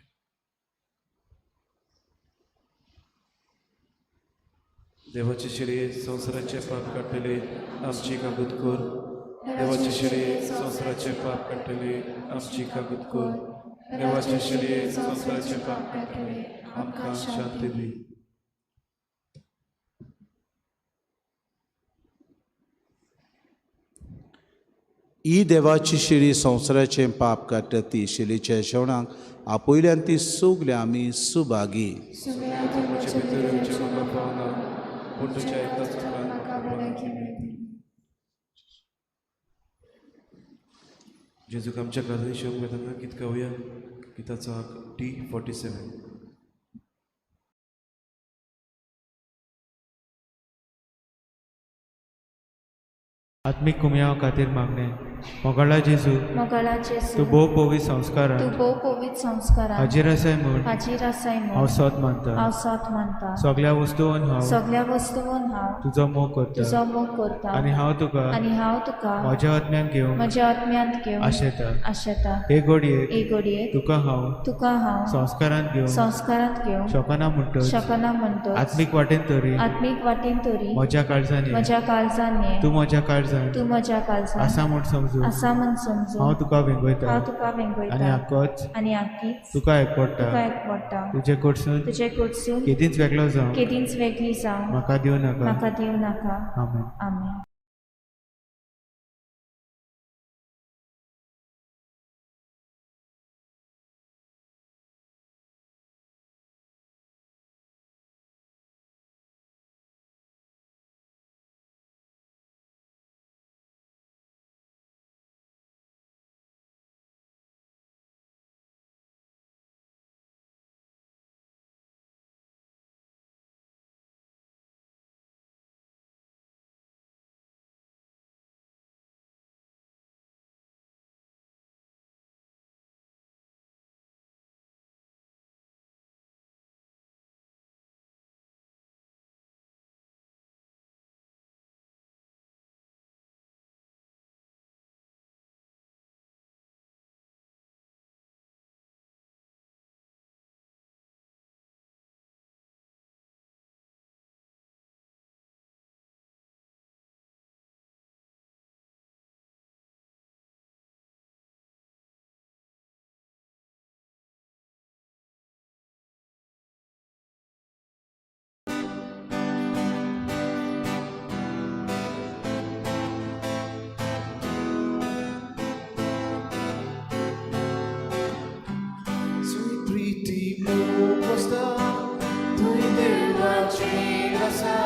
देवाचे शिरे संवसाराचे पाप काडटले आमची कागद कर. देवाचे शिरे संवसाराचे पाप काडटले आमची कागद कर. देवाचे शिरे संवसाराचे पाप काडटले आमकां शांती दी. ही देवाची शिरी संवसाराचें पाप काडटा ती शिलीच्या शेवणाक आपयल्यान ती सगळ्या आमी सुभागी. जेजूक आमच्या घरांत शिवंक वेतना गीत गावया. गिताचो आंक D47. आत्मीक कुमयाव खातीर मागणें. मोगाळा जेजू, मोगाळा जेजू, तूं भोव पवित्र संस्कारान, तूं भोव पवित्र संस्कारान हाजीर आसाय म्हूण, हाजीर आसाय म्हूण हांव सोद मानता, हांव सोद मानता. सगळ्या वस्तून हांव, सगळ्या वस्तून हांव तुजो मोग करता, तुजो मोग करता. आनी हांव तुका, आनी हांव तुका म्हज्या आत्म्यान घेवन, म्हज्या आत्म्यांत घेवन आशेता, आशेता. हे घडयेक, हे घडयेक तुका हांव, तुका हांव संस्कारांत घेवन, संस्कारांत घेवन शकना म्हणटच, शकना म्हणटच आत्मीक वाटेन तरी, आत्मीक वाटेन तरी म्हज्या काळजान, म्हज्या काळजान तूं म्हज्या काळजान, तूं म्हज्या काळजान आसा म्हूण समज. समजून आसा म्हण समजून हांव तुका वेंगयता हांव तुका आनी वेंगयता आकोच आनी आकीच तुका एकवडटा. तुका एकवडटा. तुजे कडसून तुजे कडसून केदींच वेगळो जावं केदींच वेगळी जावं म्हाका दिवं नाका. म्हाका दिवं नाका. आमेन. आमेन. Sui priti mo tu devaci rasa.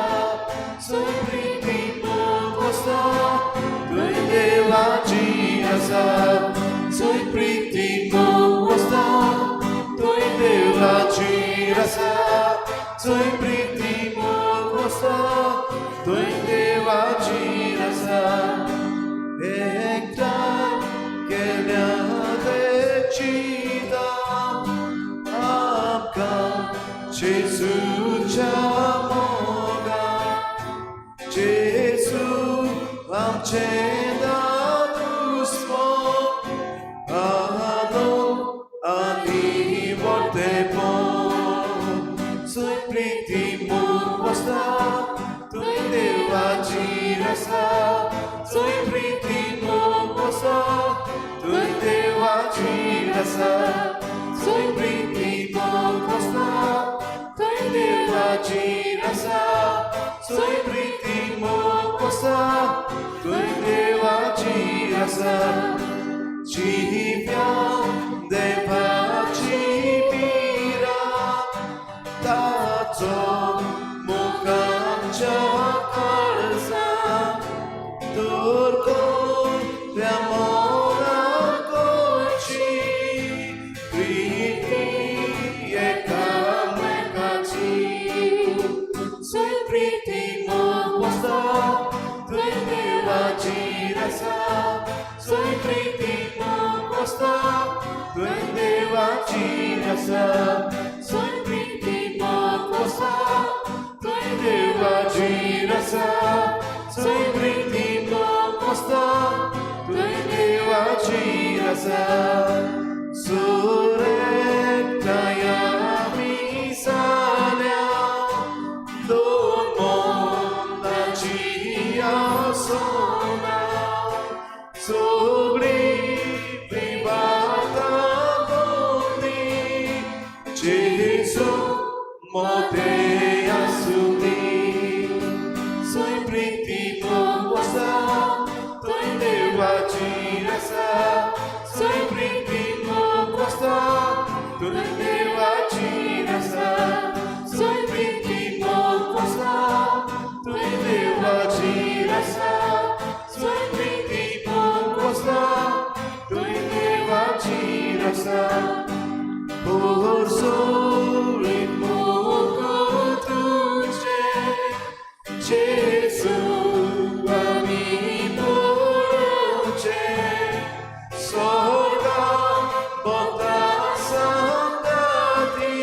Sui priti mo tu devaci rasa. Sui priti mo tu devaci rasa. Sui priti mo tu devaci rasa. Ekta केल्या चिता आमकां जेजूच्या मोगा. जेजू आमचें दादूसपण आदोन आनी व्हडलेपण. सुय प्रिती मोग वसता तुंय देवाची आसा. सुय प्रिती मोग वसता तुंय देवाची आसा. सुय प्रिती मोग वसता तुंय देवाची आसा. सुय प्रिती मोग वसता तुंय देवाची आसा. जिव्या देवाची पिरा ताचो मुखाच्या काळजा दूर कोल्या मोगाची प्रीती एकामेकाची. सुय प्रीती मोग वसता तुंय देवाची आसा. सुय प्रीती मोग वसता तुंय देवाची आसा. सुय प्रीती मोग वसता तुंय देवाची आसा. सुय प्रीती मोग वसता तुंय देवाची आसा. सुरेकताया मिसाल्या दोन मोनाची आसोना सगळी विवादा दोनी जेजू मोते आसुनी. सुय प्रिती मोग वसता तुंय देवाची आसा. सुय प्रिती मोग वसता तुंय देवाची आसा. सुय प्रिती मोग वसता तुंय देवाची आसा. सुय प्रिती मोग वसता तुंय देवाची आसा. पोरसोळी मोग तुजें जेजू आमी पळोवचें सोडा भक्ता सांगाती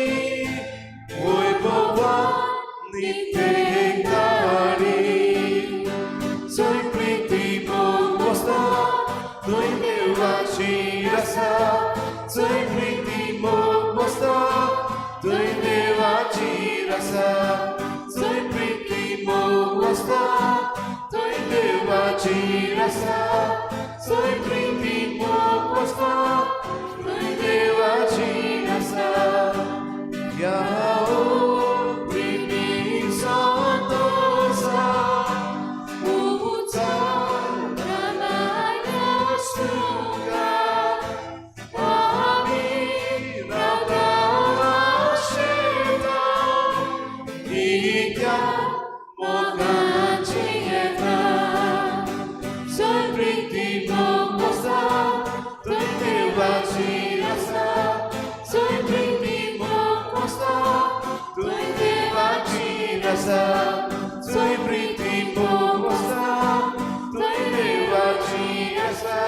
वैभवा नित्यकारी. सुय प्रिती मोग वसता तुंय देवाची आसा. सुय प्रिती मोग वसता तुंय देवाची आसा. सुय प्रिती मोग वसता तुंय देवाची आसा. सुय आसा, थंय प्रिती मोग आसा, थंय देवाची आसा,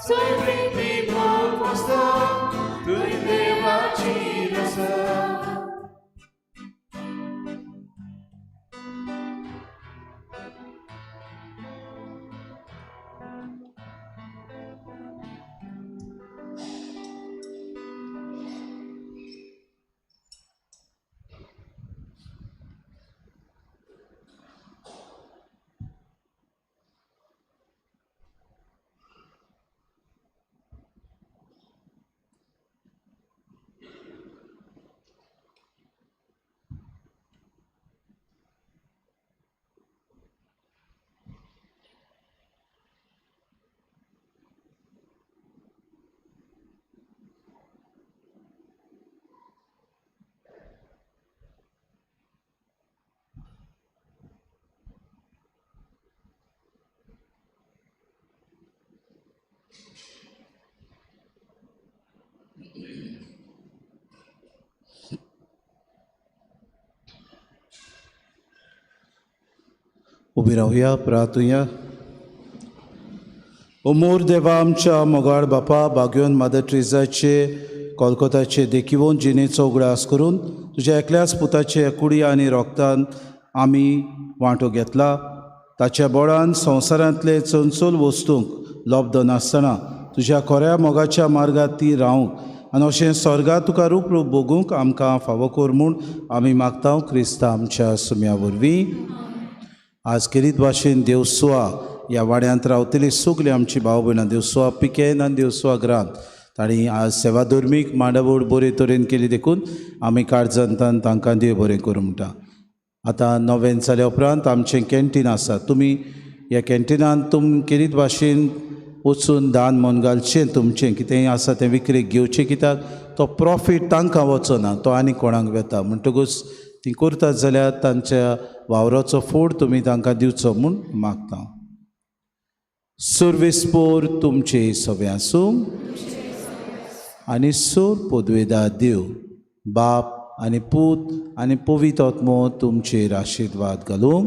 थंय प्रिती मोग आसा, थंय देवाची आसा. उबी रावया, प्रार्थुया. ओमोर देवा आमच्या मोगाळ बापा, बाग्योन मादर ट्रेजाचे कोलकोताचे देखिवोन जिणेचो उगडास करून तुज्या एकल्याच पुताचे कुडी आनी रोगतान आमी वांटो घेतला. ताच्या बोळान संवसारांतले चंचल वस्तूंक लब्ध नासतना तुज्या खऱ्या मोगाच्या मार्गात ती रावंक आनी अशें स्वर्गात तुका रूप रूप भोगूंक आमकां फावो कर म्हूण आमी मागता क्रिस्ता आमच्या सुम्या वरवीं. आज केरीत भाशेन देवसुआ ह्या वाड्यांत रावतली सगळीं आमची भाव भयणां देवसुआ पिकेन आनी देवसुआ ग्रांत तांणी आज सेवा धर्मीक मांडावळ बरे तरेन केली देखून आमी काळजांतान तांकां देव बरें करूं म्हणटा. आतां नोवेन जाल्या उपरांत आमचें कॅन्टीन आसा, तुमी ह्या कॅन्टिनान तुम केरीत भाशेन वचून दान म्हूण घालचें, तुमचें कितेंय आसा तें विक्रेक घेवचें, कित्याक तो प्रॉफीट तांकां वचना, तो आनी कोणाक वेता. म्हणटकूच ती करतात जाल्यार तांच्या वावराचो फूड तुमी तांकां दिवचो म्हूण मागता. सर्वेस्पोर तुमचे सगळें आसूं आनी सोर पोदवेदा देव बाप आनी पूत आनी पवित्र आत्मो तुमचेर आशिर्वाद घालूंक.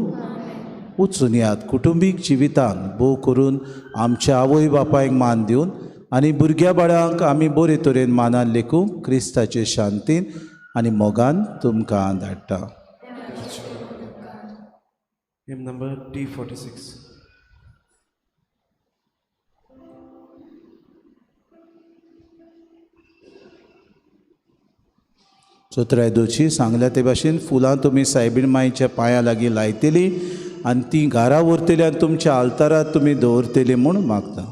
वचून यात कुटुंबीक जिवितान भोव करून आमच्या आवय बापायक मान दिवन आनी भुरग्या बाळांक आमी बरे तरेन मानान लेखूंक क्रिस्ताचे शांतीन आनी मोगान तुमकां धाडटा. Hymn number D46. चोत्राय दोशी सांगल्या ते भाशेन फुलां तुमी सायबीण माईच्या पांया लागीं लायतली आनी ती घरा व्हरतली आनी तुमच्या आल्तारात तुमी दवरतली म्हूण मागता.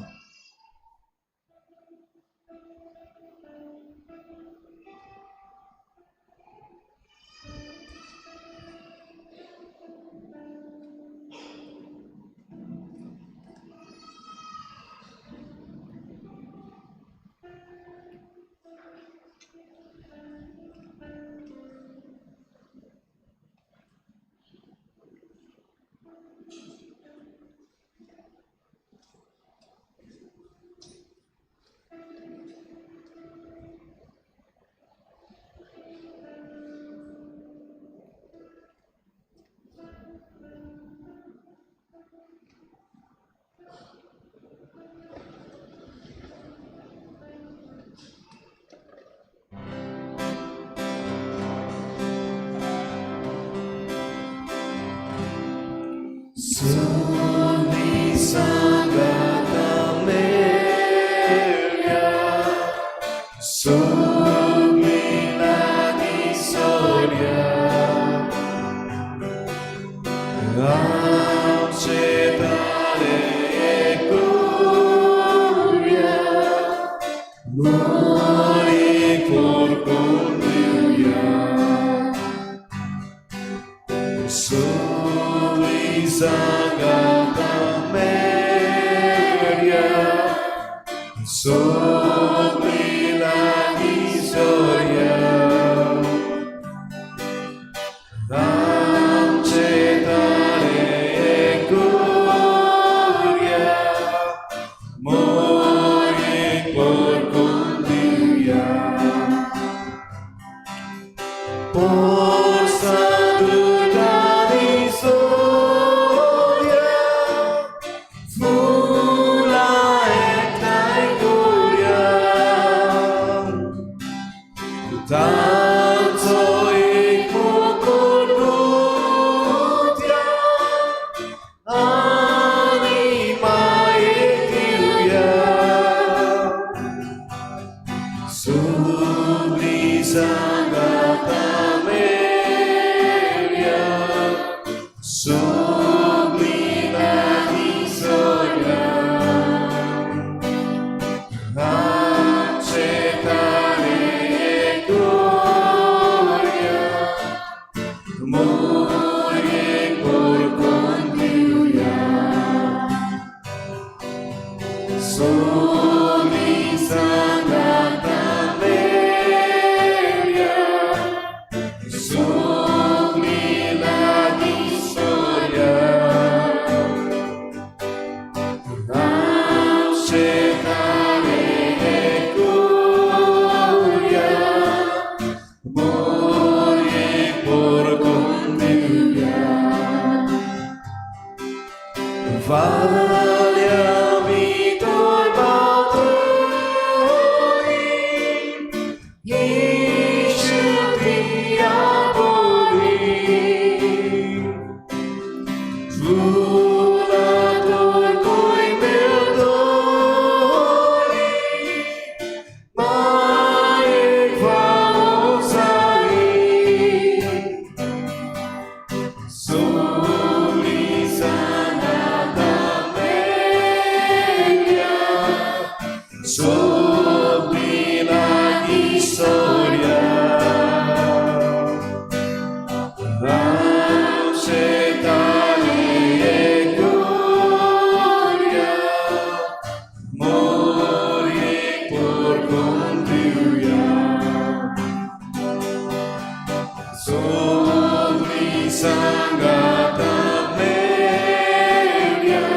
Por salutar. सांगाता मेळया, सगळीं लागीं सोडया. आमचे तारे करुया, मोरयेक पोरकोन दिवया. सगळीं सांगाता मेळया, सगळीं लागीं सोडया. आमचे तारे करुया, मोरयेक पोरकोन दिवया. Vagliami torbatori, Yeshu diaboli. Vulator coi merdoli, mai famosali. Soli sangata meglio, sopri la storia. Accettare e gloria, morire por conduia. Sogli sangata meglio,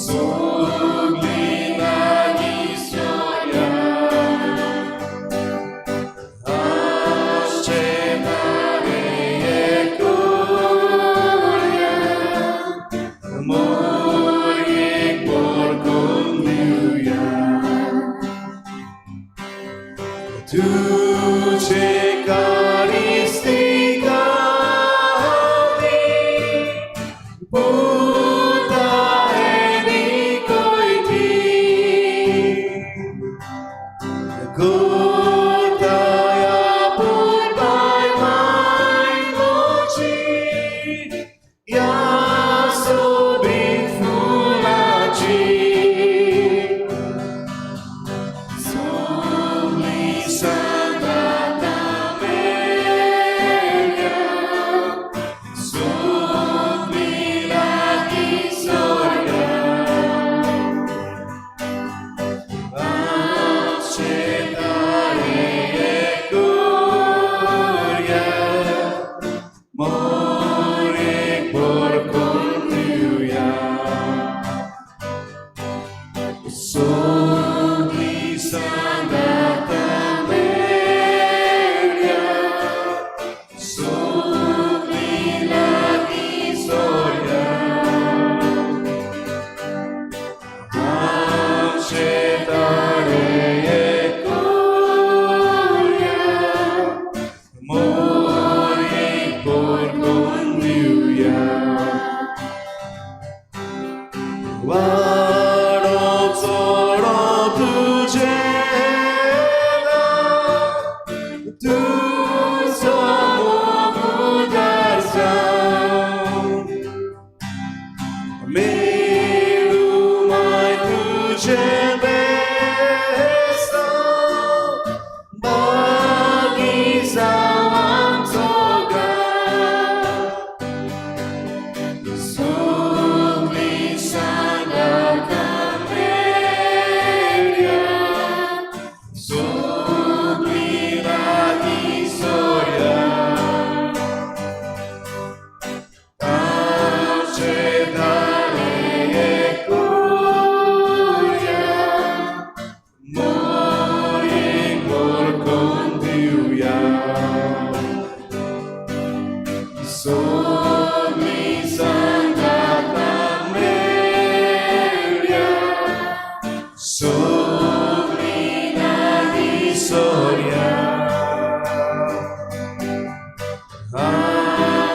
sogli laghi soia. Accettare e gloria, morire por conduia. Tuce caristicati, Buddha enicoiti, Gotaya purpai mai mochi, Yasobit fulachi. Sogli sangata meglio, sogli laghi soria. Accettare e gloria, more por conduia. Sogli sangata meglio, sogli laghi soria. Accettare e gloria, more por conduia. वाडो चोडो तुझे तुझो मोग मेळू माय तुझे बेस्तो, बागी जावांचो गान. Sogli sangata meglio, sogli laghi soria. Accettare e gloria, more por conduia. Sogli sangata meglio, sogli laghi soria.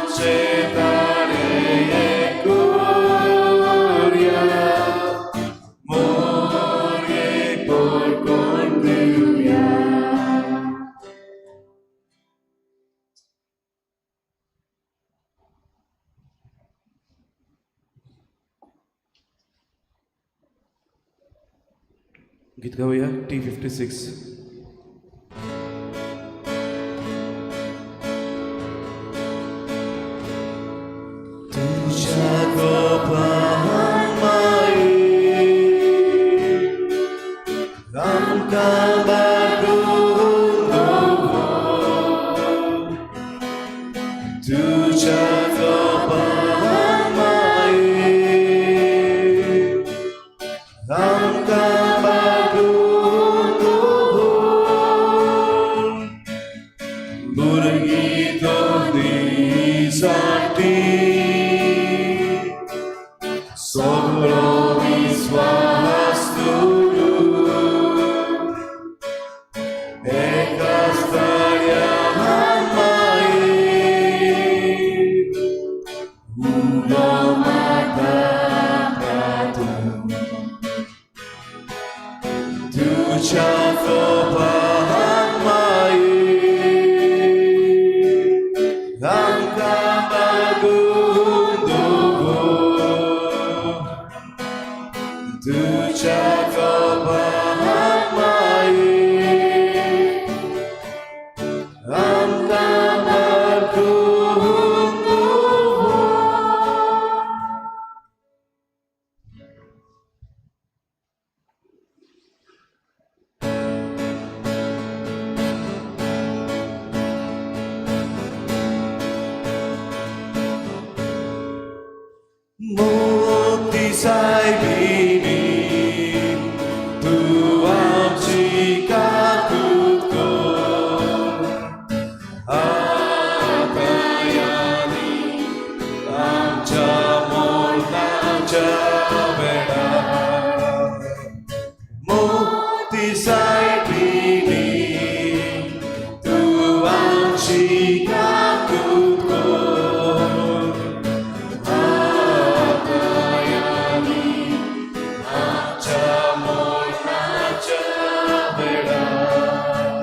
Accettare e gloria, more por conduia. गीत गावया T56. तुझ्या गोपान माये आमकां बागून दवर. तुझ्या गोपान माये आमकां बागून दवर. भुरगीं दोनी सगळो विस्वास दवरून एका स्थान्या माये उलो मारता तूं तुझ्या कोपान माये आमकां बागून दवर. तुझ्या कोपान माये आमकां बागून दवर. मुक्ती सायबिणी तूं आमची काकूत कर. आतां आमच्या मरणाच्या वेळार. मुक्ती सायबिणी तूं आमची काकूत कर. आतां आमच्या मरणाच्या वेळार.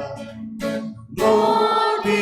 मुक्ती.